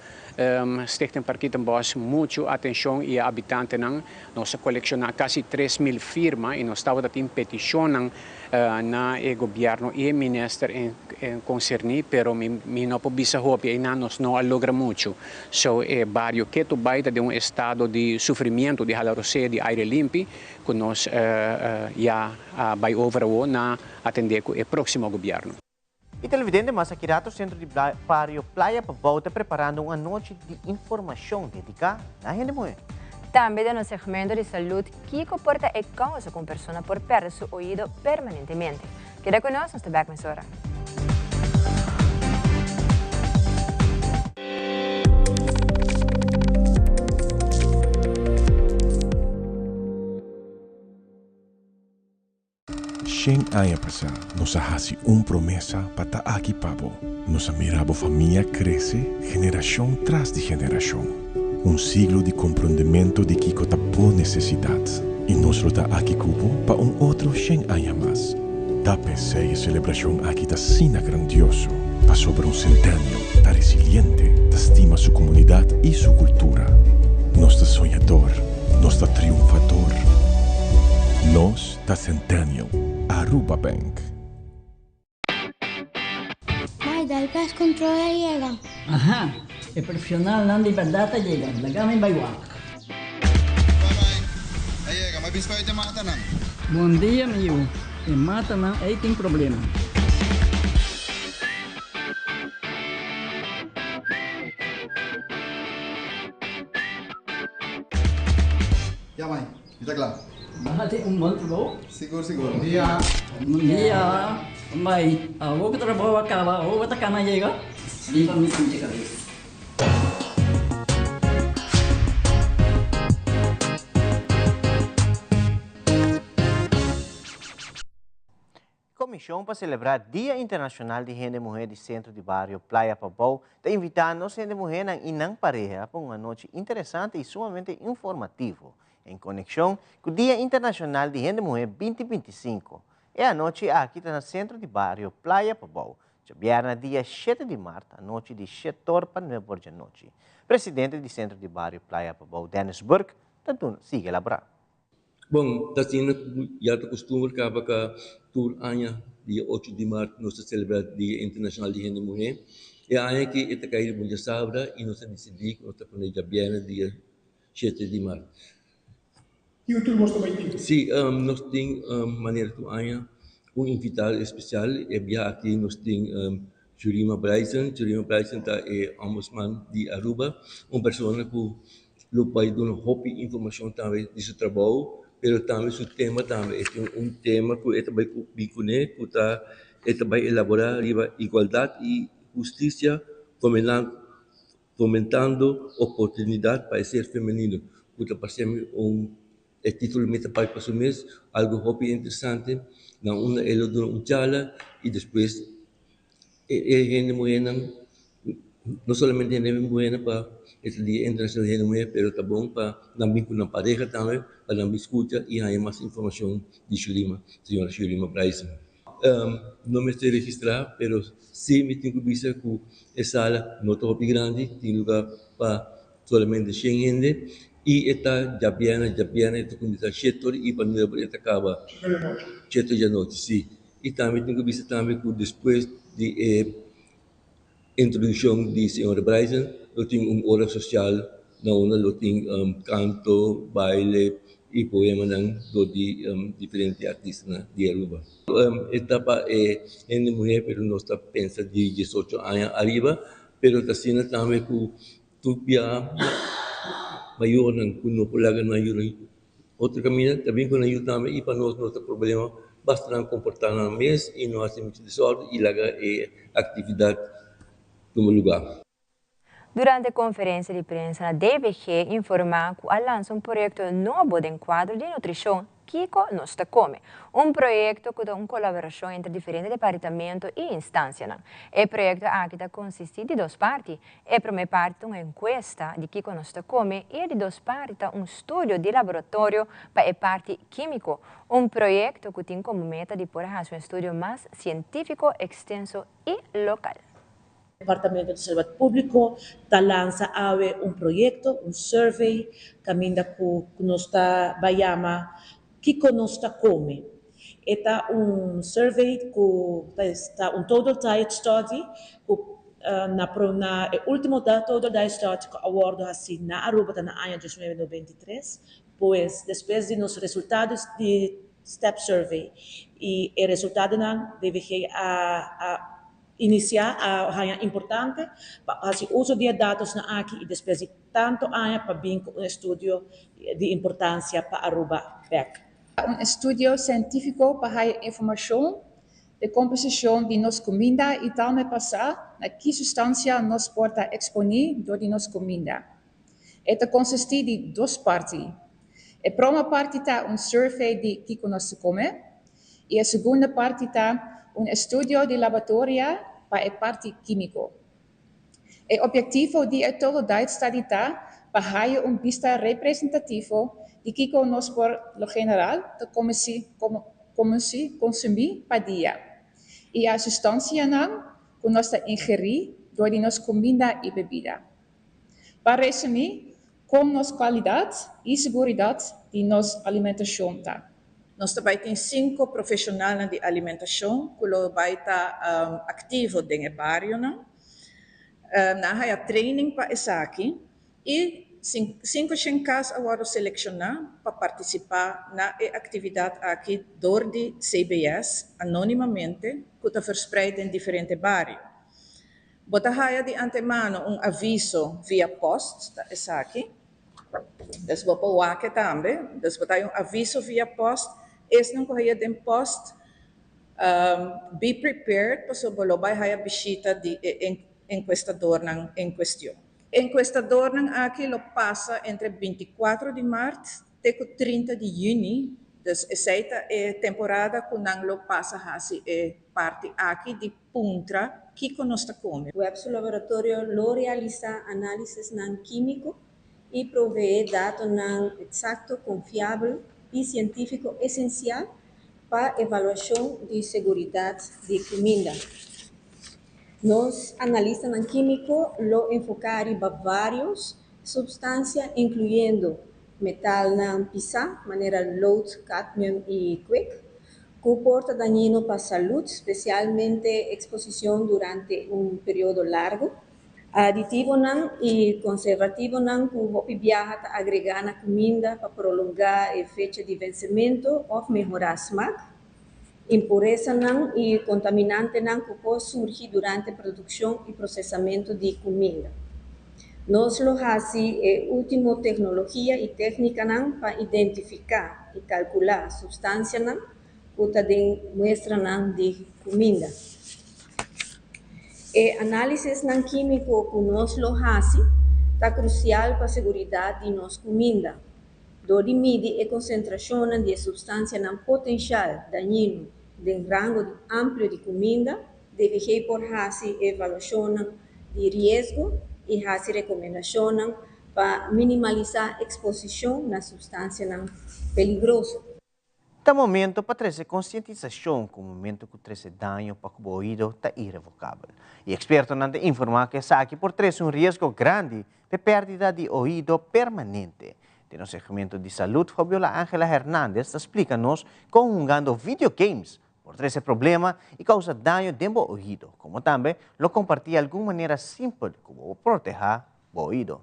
Stichting Parkietenbos mucho atencion y e habitantenan. Nos a colecciona casi 3000 firma y nos tabata tin peticionnan na e gobierno y e minister concerni, pero mi no por bisa hopi eynan nos no a logra mucho. So e bario keto bay ta den un estado di sufrimiento di hala rosea di aire limpi cu nos ya a bay over awo na atende cu e proximo gobierno. Y televidente mas aki rato Centro di Bario Playa Pabou ta preparando un anochi di informacion dedica na hende muhe. Tambe den nos segmento di salud kico por ta e causa cu un persona por perde su oido permanentemente. Keda cu nos, nos ta bek mesora. Shen aña pasá nos a hasi un promesa pa ta aki pa bo. Nos a mira bo famia krese generashon tras di generashon. Un siglo di komprondementu di kiko ta bo nesesidat. I nos lo ta aki ku bo pa un otro shen aña mas. Ta p'esei e selebrashon aki ta asina grandioso, pasobra un Centennial ta resiliente, ta stima su komunidat i su kultura. Nos ta soñador, nos ta triunfador. Nos ta Centennial, Aruba Bank. Mai, dal pest control a yega. Aha, e profesionalnan di berdad a yega, laga mi bai wak. Bye bye, a yega, mi a bisa pa e matanan. Bon dia mi yu, e matanan ei tin problema. Ya mai, Mi ta kla. Nan a tin un bon trabou. Sigur sigur. Bon dia. Bon dia. Bai, awor ku trabou a kaba, awor bo ta kana yega? Riba mi sinti kabes. Komishon pa selebrá Dia Internashonal di Hende Muhé di Sentro di Bario Playa Pabou ta invitá nos hende muhénan i nan pareha pa un anochi interesante i sumamente informativo en konekshon ku Dia Internashonal di Hende Muhé binti 25. E anochi aki ta na Sentro di Bario Playa Pabou, djabièrnè dia shete di mart anochi di shetor pa nuebe or djanochi. Presidente di Sentro di Bario Playa Pabou, Dennis Burke, ta duna sigui elaborá. Bon, ta asina ku ya ta kustumber kaba ka tur aña dia ocho di mart nos ta selebrá Dia Internashonal di Hende Muhé. E aña aki e ta kai riba un djasabra i nos a disidí ku nos ta pone djabièrnè dia shete di mart. Ki otro nos ta bai tin? Sí, nos tin manera tur aña un invitado espesial. E biaha aki nos tin Jurima Bryson. Jurima Bryson ta e ombudsman di Aruba, un persona ku Lo bai duna hopi informashon tambe di su trabou, pero tambe su tema tambe. E tin un tema ku e ta bai bin kuné ku ta e ta bai elaborá riba igualdat i hustisia fomentando oportunidat pa e ser femenino, ku ta parse mi un e titulo mi ta bai pa su mes, algu hopi interesante na unda e lo duna un charla i despues e hende muhénan. No solamente hende muhé pa e ta Dia Internacional di Hende Muhé, pero ta bon pa nan bin ku nan pareha tambe pa nan bin skucha i haña mas informashon di Shurima, señora Shurima Bryson. No mester registrá, pero sí mi tin ku bisa ku e sala no ta hopi grandi, tin lugá pa solamente shen hende i e ta djabièrnè, djabièrnè e ta kuminsá shete ora i pa nuebe ora e ta kaba. Shete di anochi, sí. I tambe tin ku bisa tambe ku despues di e Introdukshon di señor Bryson lo tin un ora sosial na unda lo tin kanto, baile i poemanan dor di diferente artistanan di Aruba. E ta pa e hende muhé pero nos ta pensa di diesocho aña ariba pero ta asina tambe ku tur bia mayornan ku no por laga nan yunan otro kaminda ta bin ku nan yu tambe i pa nos no ta problema basta nan komportá nan mes i no hasi muchu desòrdu i laga e aktividat tuma lugá. Durante konferensia di prensa na DVG informá ku a lansa un proyekto nobo den kuadro di nutrishon Kiko nos ta kome? Un proyekto ku ta un kolaborashon entre diferente departamento i instansianan. E proyekto aki ta konsistí di dos parti. E promé parti ta un enkuesta di kiko nos ta kome i e di dos parti ta un studio di laboratorio pa e parti kímiko. Un proyekto ku tin komo meta di por hasi un estudio mas sientífiko, ekstenso i lokal. Departamento di Salubridad Publico ta lansa awe un proyecto, un survey, caminda cu nos ta bay yama Kico nos ta come? E ta un survey cu ta un total diet study cu na na e ultimo total diet study cu a wordo haci na Aruba ta na aña 1993, pues despues di nos resultado di step survey y e resultadonan DVG a a Inisiá a haña importante pa hasi uso di e datosnan aki i despues di tantu aña pa bin ku un estudio di importansia pa Aruba bèk. Un estudio sientífiko pa haya informashon de komposishon di nos kuminda i tambe pa sa na ki sustansia nos por ta eksponí dor di nos kuminda. E ta konsistí di dos parti. E prome parti ta un survey di kiko nos ta kome I e segundo parti ta un estudio di laboratoria pa e parti kímiko. E objektivo di e Total Diet Study ta pa haya un bista representativo di kiko nos por lo general ta konsumí pa dia i a sustansianan ku nos ta ingerí dor di nos kuminda i bebida. Pa resumí, kon nos kualidat i seguridat di nos alimentashon ta. Nos ta bai tin sinku profeshonalnan di alimentashon ku lo bai ta aktivo den e barionan. Nan a haya training pa esaki i sinku shen kas a wòrdu selekshoná pa partisipá na e aktividat aki dor di CBS anónimamente ku ta verspreid den diferente bario. Bo ta haya di antemano un aviso via post, ta esaki. Dus bo por wak e tambe. Dus bo ta haya un aviso via post. Esnan ku haya den post, be prepared pasobra bo lo bai haya bishita di e enkuestadornan en kuestion. Enkuestadornan aki lo pasa entre bintikuatro di mart te ku 30 di yüni, dus esei ta e temporada ku nan lo pasa hasi e parti aki di puntra kiko nos ta kome. Web su laboratorio lo realisá análisisnan kímiko i proveé datonan eksakto, konfiabel i sientífiko esensial pa evaluashon di seguridat di kuminda. Nos analistanan kímiko lo enfoká riba vários supstansia, inkluyendo metalnan pisá manera lood, cadmium i kwik, ku por ta dañino pa salud, spesialmente eksposishon durante un periodo largu. Aditivonan i konservativonan ku hopi biaha ta agregá na kuminda pa prolongá e fecha di vensementu òf mehorá smak. Impuresanan i kontaminantenan ku por surgi durante produkshon i prosesamentu di kuminda. Nos lo hasi e último teknologia i téknikanan pa identifiká i kalkulá supstansianan ku ta den muestranan di kuminda. E análisisnan kímiko ku nos lo hasi ta krusial pa seguridat di nos kuminda. Dor di midi e konsentrashonnan di e supstansianan potenshal dañino den rango di amplio di kuminda, DVG por hasi evaluashonnan di riesgo i hasi rekomendashonnan pa minimalisá eksposishon na supstansianan peligroso. Ta momento pa trese konsientisashon ku momento ku trese daño pa ku bo oido ta irevokabel. I ekspertonan ta informá ku esaki por trese un riesgo grandi p'e pèrdida di oido permanente. Den nos segmento di salud, Fabiola Angela Hernandez ta splika nos kon hungando video games por trese problema i kousa daño den bo oido, komo tambe lo kompartí algun manera simpel ku bo por protehá bo oido.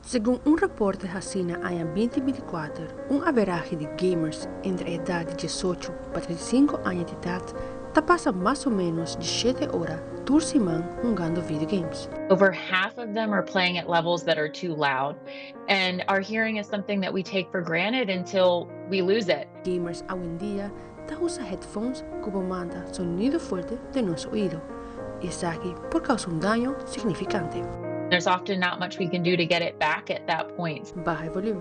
Segun un raporte hasí na aña 2024, un averahe di gamers entre e edat di 18 pa 35 aña di edat ta pasa mas o ménos 17 ora tur siman hungando videogames. Over half of them are playing at levels that are too loud. And our hearing is something that we take for granted until we lose it. Gamers awendia ta usa headphones ku por manda sonido fuerte den nos oido, i esaki por kousa un daño signifikante. There's often not much we can do to get it back at that point. Baha e volum.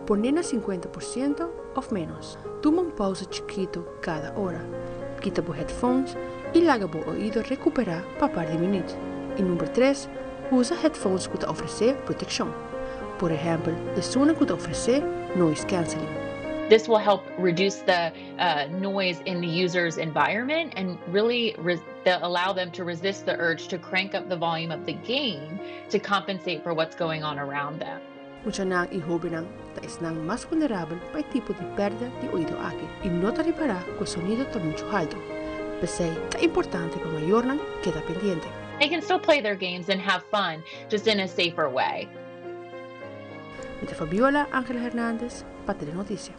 Pone na 50% òf ménos. Tuma un pousa chikitu kada ora. Kita bo headphones i laga bo oido rekuperá pa par di minüt. I number tres, usa headphones ku ta ofresé protekshon. Por ehèmpel, esunnan ku ta ofresé noise cancelling. This will help reduce the uh, noise in the user's environment and really allow them to resist the urge to crank up the volume of the game to compensate for what's going on around them. Muchanan i hóbennan ta esnan mas vulnerabel pa e tipo di pèrdida di oido aki i no ta ripará ku e sonido ta muchu haltu. P'esei ta importante pa mayornan keda pendiente. They can still play their games and have fun, just in a safer way. Mi ta Fabiola Angela Hernandez pa Telenoticia.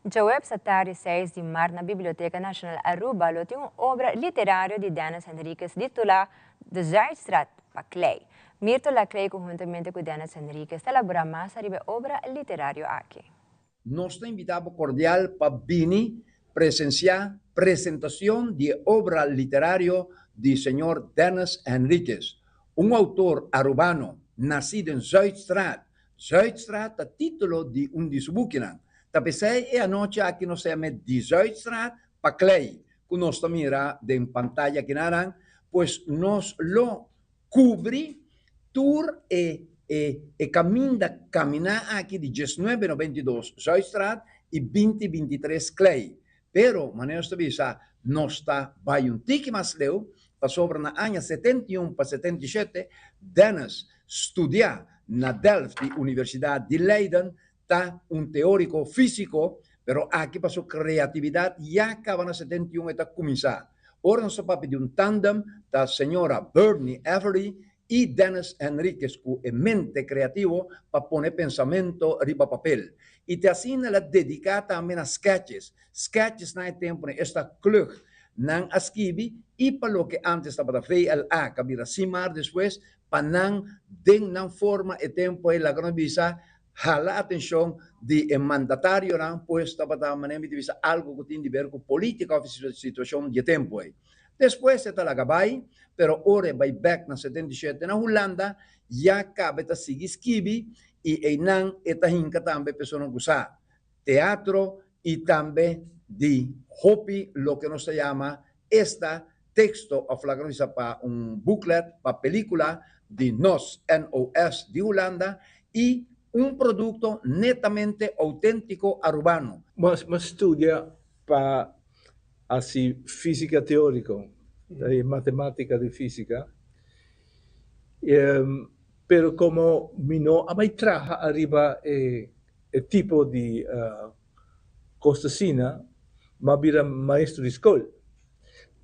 Djaweps atardi 6 di mart na Biblioteca Nacional Aruba lo tin un obra literario di Dennis Henriquez titula De Zuidstraat pa Klei. Mirto Laclay conhuntamente cu Dennis Henriquez ta elabora mas ariba e obra literario aki. Nos ta invitá bo kordial pa bini presensiá presentashon di e obra literario di señor Dennis Henriquez, un outor arubano nasí den Zuidstraat. Zuidstraat ta título di un di su bukinan. Ta p'esei e anochi aki nos ta yam'é Di Zuidstraat pa Klei, ku nos ta mira den pantaya akinanan, pues nos lo kubri tur e e e kaminda kaminá aki di 1992 Zuidstraat i 2023 Klei. Pero, manera nos ta bisa, nos ta bai un tiki mas leu, pasobra na aña 71 pa 77 Dennis studia na Delft di Universidat di Leiden, ta un teóriko físiko, pero aki pa su kreatividat ya kaba na 71 e ta kuminsá. Ora nos ta papia di un tandem, ta señora Bernie Avery i Dennis Henriquez ku e mente kreativo pa pone pensamento riba papel. I te asina el a dediká tambe na sketches. Sketches na e tempunan esta klug nan a skibi i pa loke antes tabata VLA ku a bira Simar despues pa nan den nan forma e tempu ei laga nos bisa hala atenshon di e mandatarionan pues tabata manera mi ta bisa algu ku tin di ber ku politika òf situashon di e tempu ei. Despues e ta laga bai, pero ora e bai bek na 77 na Hulanda ya kaba e ta sigui skibi i einan e ta hinka tambe personanan ku sa teatro i tambe di hopi loke nos ta yama esta teksto òf laga nos bisa pa un booklet pa pelikula di nos, NOS, di Hulanda i un produkto netamente outentiko arubano. M'a studia pa hasi físika teóriko, e matemátika di físika, pero komo mi no a bai traha ariba e tipo di kos asina, m'a bira maestro di skol.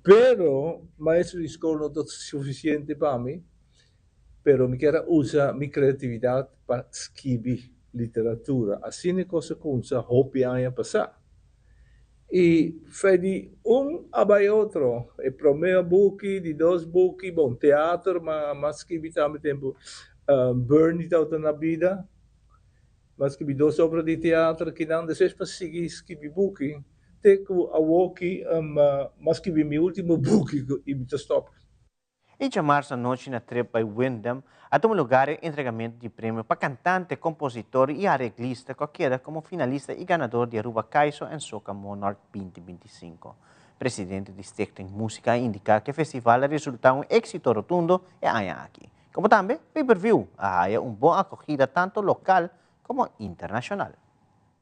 Pero maestro di skol no ta sufisiente pa mi, pero mi kier a usa mi kreatividat pa skibi literatura. Asina e kos a kumsa hopi aña pasá. I fe di un a bai otro. E promé buki, di dos buki, bon, teater m'a skibi tambe tempu Bernie tabata na bida. M'a skibi dos obra di teater kinan despues m'a sigui skibi buki te ku awoki m'a skibi mi ultimo buki i mi ta stòp. I djamars anochi na Trip by Wyndham a tuma lugar e entregamentu di premio pa kantante, kompositor i areglista ku a keda komo finalista i ganador di Aruba Kaiso en Soca Monarch 2025. Presidente di Stichting Musica a indiká ku e festival a resultá un éksito rotundo e aña aki. Komo tambe Pay Per View a haya un bon akogida tanto lokal komo internashonal.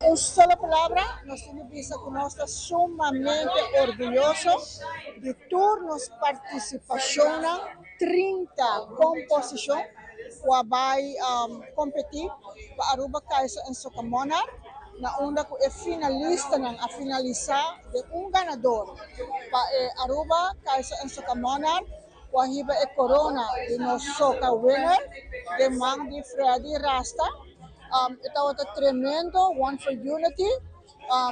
Un solo palabra, nos tin di bisa ku nos ta sumamente orguyoso di tur nos partisipashonnan, 30 komposishon ku a bai kompetí pa Aruba Kaiser en Soca Monarch, na unda ku e finalistanan a finalisá den un ganador pa e Aruba Kaiser en Soca Monarch ku a hiba e korona di nos Soca Winner den man di Freddy Rasta. E tabata tremendo, One for Unity.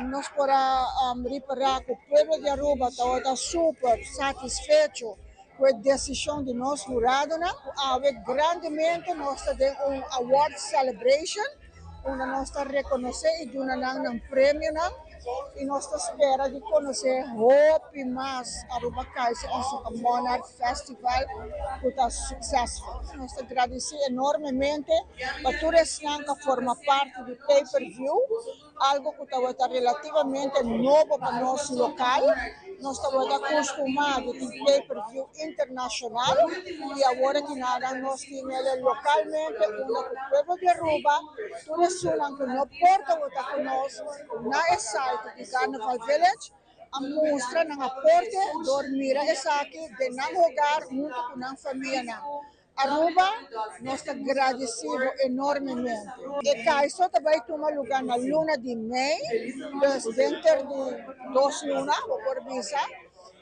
Nos por a ripará ku pueblo di Aruba tabata super satisfecho ku e desishon di nos huradonan. Awe grandemente nos ta den un award celebration unda nos ta rekonosé i duna nan nan premionan i nos ta spera di konosé hopi mas Aruba Kaiser en Soca Monarch Festival ku ta successful. Nos ta gradisí enormemente pa tur esnan ku a forma parti di Pay Per View, algo ku tabata relativamente nobo pa nos lokal. Nos tabata kustumá di tin Pay Per View internashonal i awor aki nada nos tin el lokalmente unda ku pueblo di Aruba, tur esunnan ku no por tabata ku nos na e site di Carnaval Village, a mustra nan aporte dor mira esaki den nan hogar hunto ku nan famianan. Aruba, nos ta gradeci bo enormemente. E kaiso ta bay tuma luga na luna di mei, dus denter di dos luna, bo por bisa,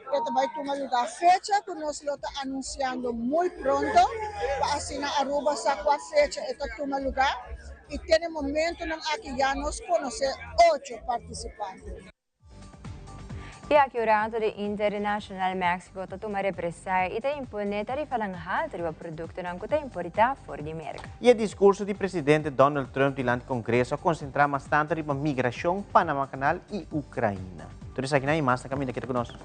e ta bay tuma luga. Fecha cu nos lo ta anunciando muy pronto, pa asina Aruba sa cua fecha e ta tuma luga y te na e momentonan aki ya nos conoce ocho participante. I aki ora di International Mexico ta tuma represaya i ta imponé tarifanan haltu riba produktonan ku ta importá for di Merka. I e diskurso di presidente Donald Trump dilanti Kongreso a konsentrá mas tantu riba migrashon, Panama Canal i Ukraina. Tur esakinan i mas ta kaminda keda ku nos.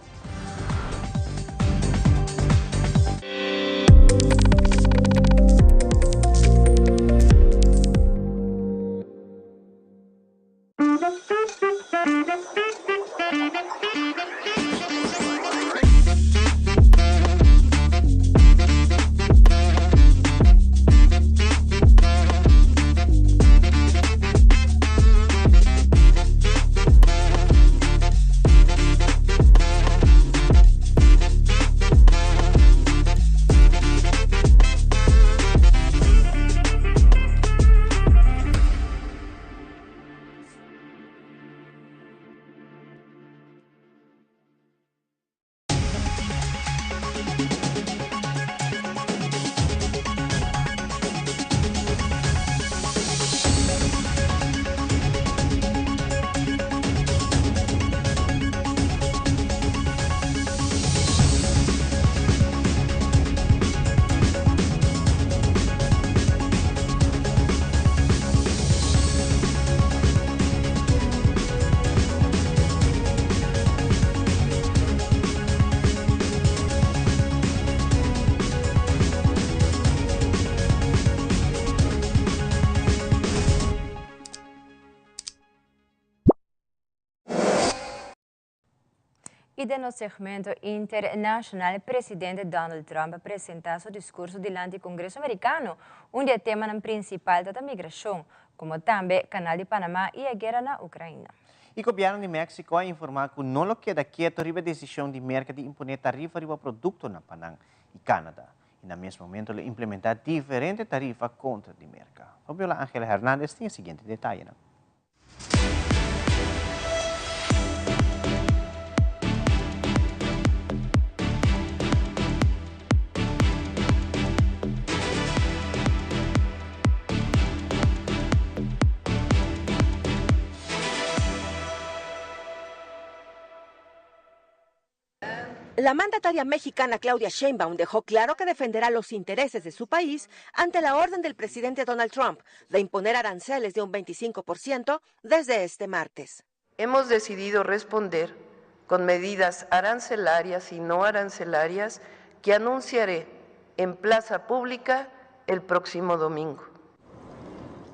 I den nos segmento internashonal presidente Donald Trump a presentá su diskurso dilanti Kongreso Merikano, un di e temanan prinsipal ta ta migrashon, komo tambe Kanal di Panamá i e guera na Ukraina. E gobièrnu di Meksiko a informá ku no lo keda keto riba e desishon di Merka di imponé tarifa riba produktonan pa nan i Kanada, i na mes momento lo implementá diferente tarifa kontra di Merka. Fabiola Angela Hernandez tin e siguiente detayenan. La mandataria mexicana Claudia Sheinbaum dejó claro que defenderá los intereses de su país ante la orden del presidente Donald Trump de imponer aranceles de un 25% desde este martes. Hemos decidido responder con medidas arancelarias y no arancelarias que anunciaré en plaza pública el próximo domingo.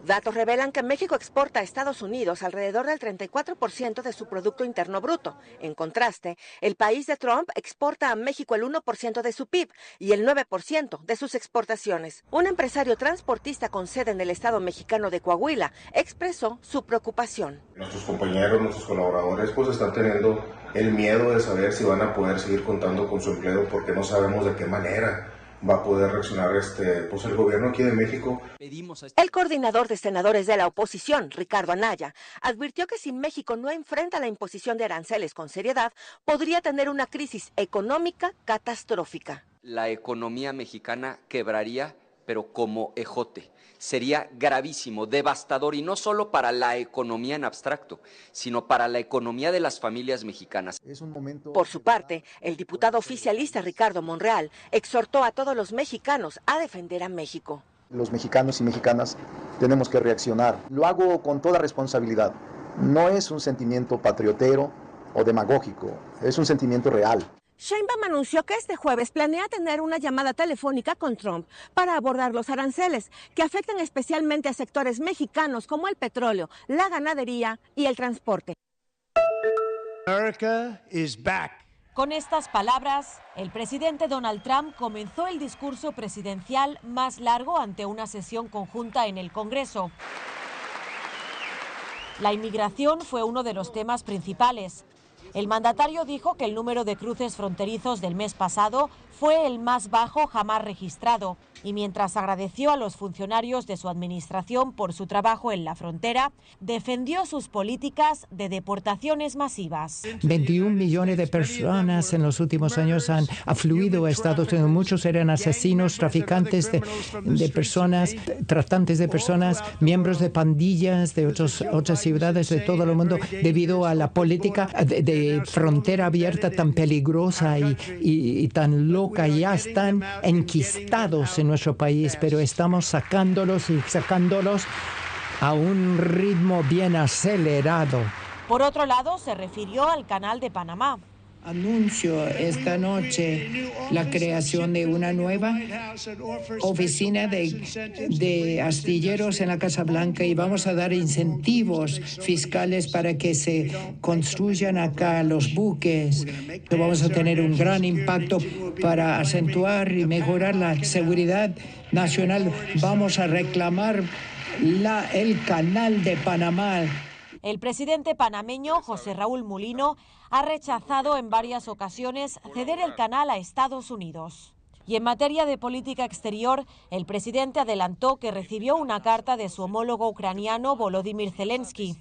Datos revelan que México exporta a Estados Unidos alrededor del 34% de su Producto Interno Bruto. En contraste, el país de Trump exporta a México el 1% de su PIB y el 9% de sus exportaciones. Un empresario transportista con sede en el estado mexicano de Coahuila expresó su preocupación. Nuestros compañeros, nuestros colaboradores, pues están teniendo el miedo de saber si van a poder seguir contando con su empleo porque no sabemos de qué manera va a poder reaccionar este, pues el gobierno aquí de México. El coordinador de senadores de la oposición, Ricardo Anaya, advirtió que si México no enfrenta la imposición de aranceles con seriedad, podría tener una crisis económica catastrófica. La economía mexicana quebraría, pero como ejote. Sería gravísimo, devastador, y no solo para la economía en abstracto, sino para la economía de las familias mexicanas. Es un momento... Por su parte, el diputado oficialista Ricardo Monreal exhortó a todos los mexicanos a defender a México. Los mexicanos y mexicanas tenemos que reaccionar. Lo hago con toda responsabilidad. No es un sentimiento patriotero o demagógico, es un sentimiento real. Sheinbaum anunció que este jueves planea tener una llamada telefónica con Trump para abordar los aranceles que afectan especialmente a sectores mexicanos como el petróleo, la ganadería y el transporte. America is back. Con estas palabras, el presidente Donald Trump comenzó el discurso presidencial más largo ante una sesión conjunta en el Congreso. La inmigración fue uno de los temas principales. El mandatario dijo que el número de cruces fronterizos del mes pasado fue el más bajo jamás registrado y mientras agradeció a los funcionarios de su administración por su trabajo en la frontera, defendió sus políticas de deportaciones masivas. 21 millones de personas en los últimos años han afluido a Estados Unidos. Muchos eran asesinos, traficantes de, de personas, tratantes de personas, miembros de pandillas de otros, otras ciudades de todo el mundo debido a la política de, de frontera abierta tan peligrosa y, y, y tan loca. Ya están enquistados en nuestro país, pero estamos sacándolos y sacándolos a un ritmo bien acelerado. Por otro lado, se refirió al Canal de Panamá. Anuncio esta noche la creación de una nueva oficina de, de astilleros en la Casa Blanca y vamos a dar incentivos fiscales para que se construyan acá los buques. Vamos a tener un gran impacto para acentuar y mejorar la seguridad nacional. Vamos a reclamar la, el canal de Panamá. El presidente panameño José Raúl Mulino ha rechazado en varias ocasiones ceder el canal a Estados Unidos. Y en materia de política exterior, el presidente adelantó que recibió una carta de su homólogo ucraniano Volodymyr Zelensky.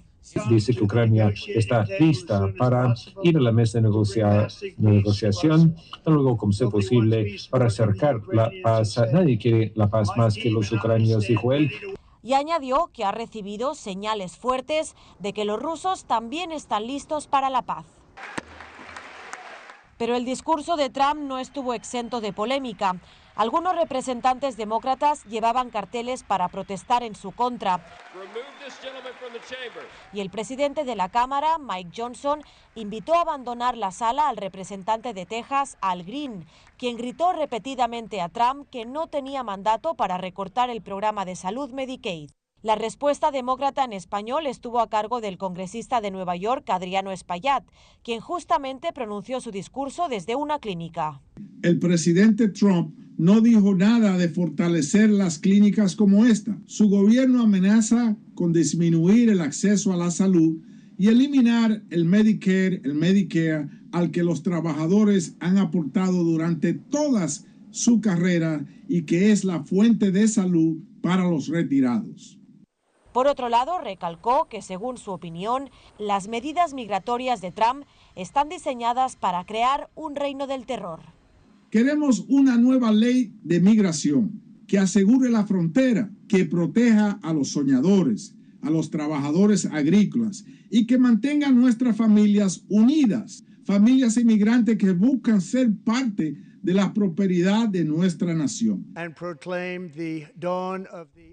Dice que Ucrania está lista para ir a la mesa de, negocia de negociación, tan luego como sea posible, para acercar la paz. Nadie quiere la paz más que los ucranianos, dijo él. Y añadió que ha recibido señales fuertes de que los rusos también están listos para la paz. Pero el discurso de Trump no estuvo exento de polémica. Algunos representantes demócratas llevaban carteles para protestar en su contra. Y el presidente de la Cámara, Mike Johnson, invitó a abandonar la sala al representante de Texas, Al Green, quien gritó repetidamente a Trump que no tenía mandato para recortar el programa de salud Medicaid. La respuesta demócrata en español estuvo a cargo del congresista de Nueva York, Adriano Espaillat, quien justamente pronunció su discurso desde una clínica. El presidente Trump no dijo nada de fortalecer las clínicas como esta. Su gobierno amenaza con disminuir el acceso a la salud y eliminar el Medicare, el Medicare al que los trabajadores han aportado durante toda su carrera y que es la fuente de salud para los retirados. Por otro lado, recalcó que, según su opinión, las medidas migratorias de Trump están diseñadas para crear un reino del terror. Queremos una nueva ley de migración que asegure la frontera, que proteja a los soñadores, a los trabajadores agrícolas y que mantenga a nuestras familias unidas, familias inmigrantes que buscan ser parte de la prosperidad de nuestra nación.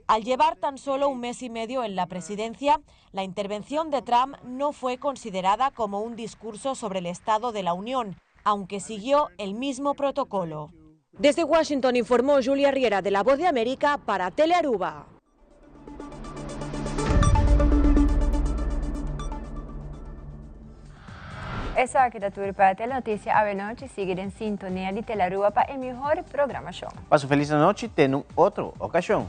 Al llevar tan solo un mes y medio en la presidencia, la intervención de Trump no fue considerada como un discurso sobre el Estado de la Unión, aunque siguió el mismo protocolo. Desde Washington informó Julia Riera de La Voz de América para Telearuba. Esaki ta tur pa Telenoticia awe nochi. Sigui den sintonia di Telaruba pa e mihor programacion. Pasa un feliz anochi, te nun otro ocasion.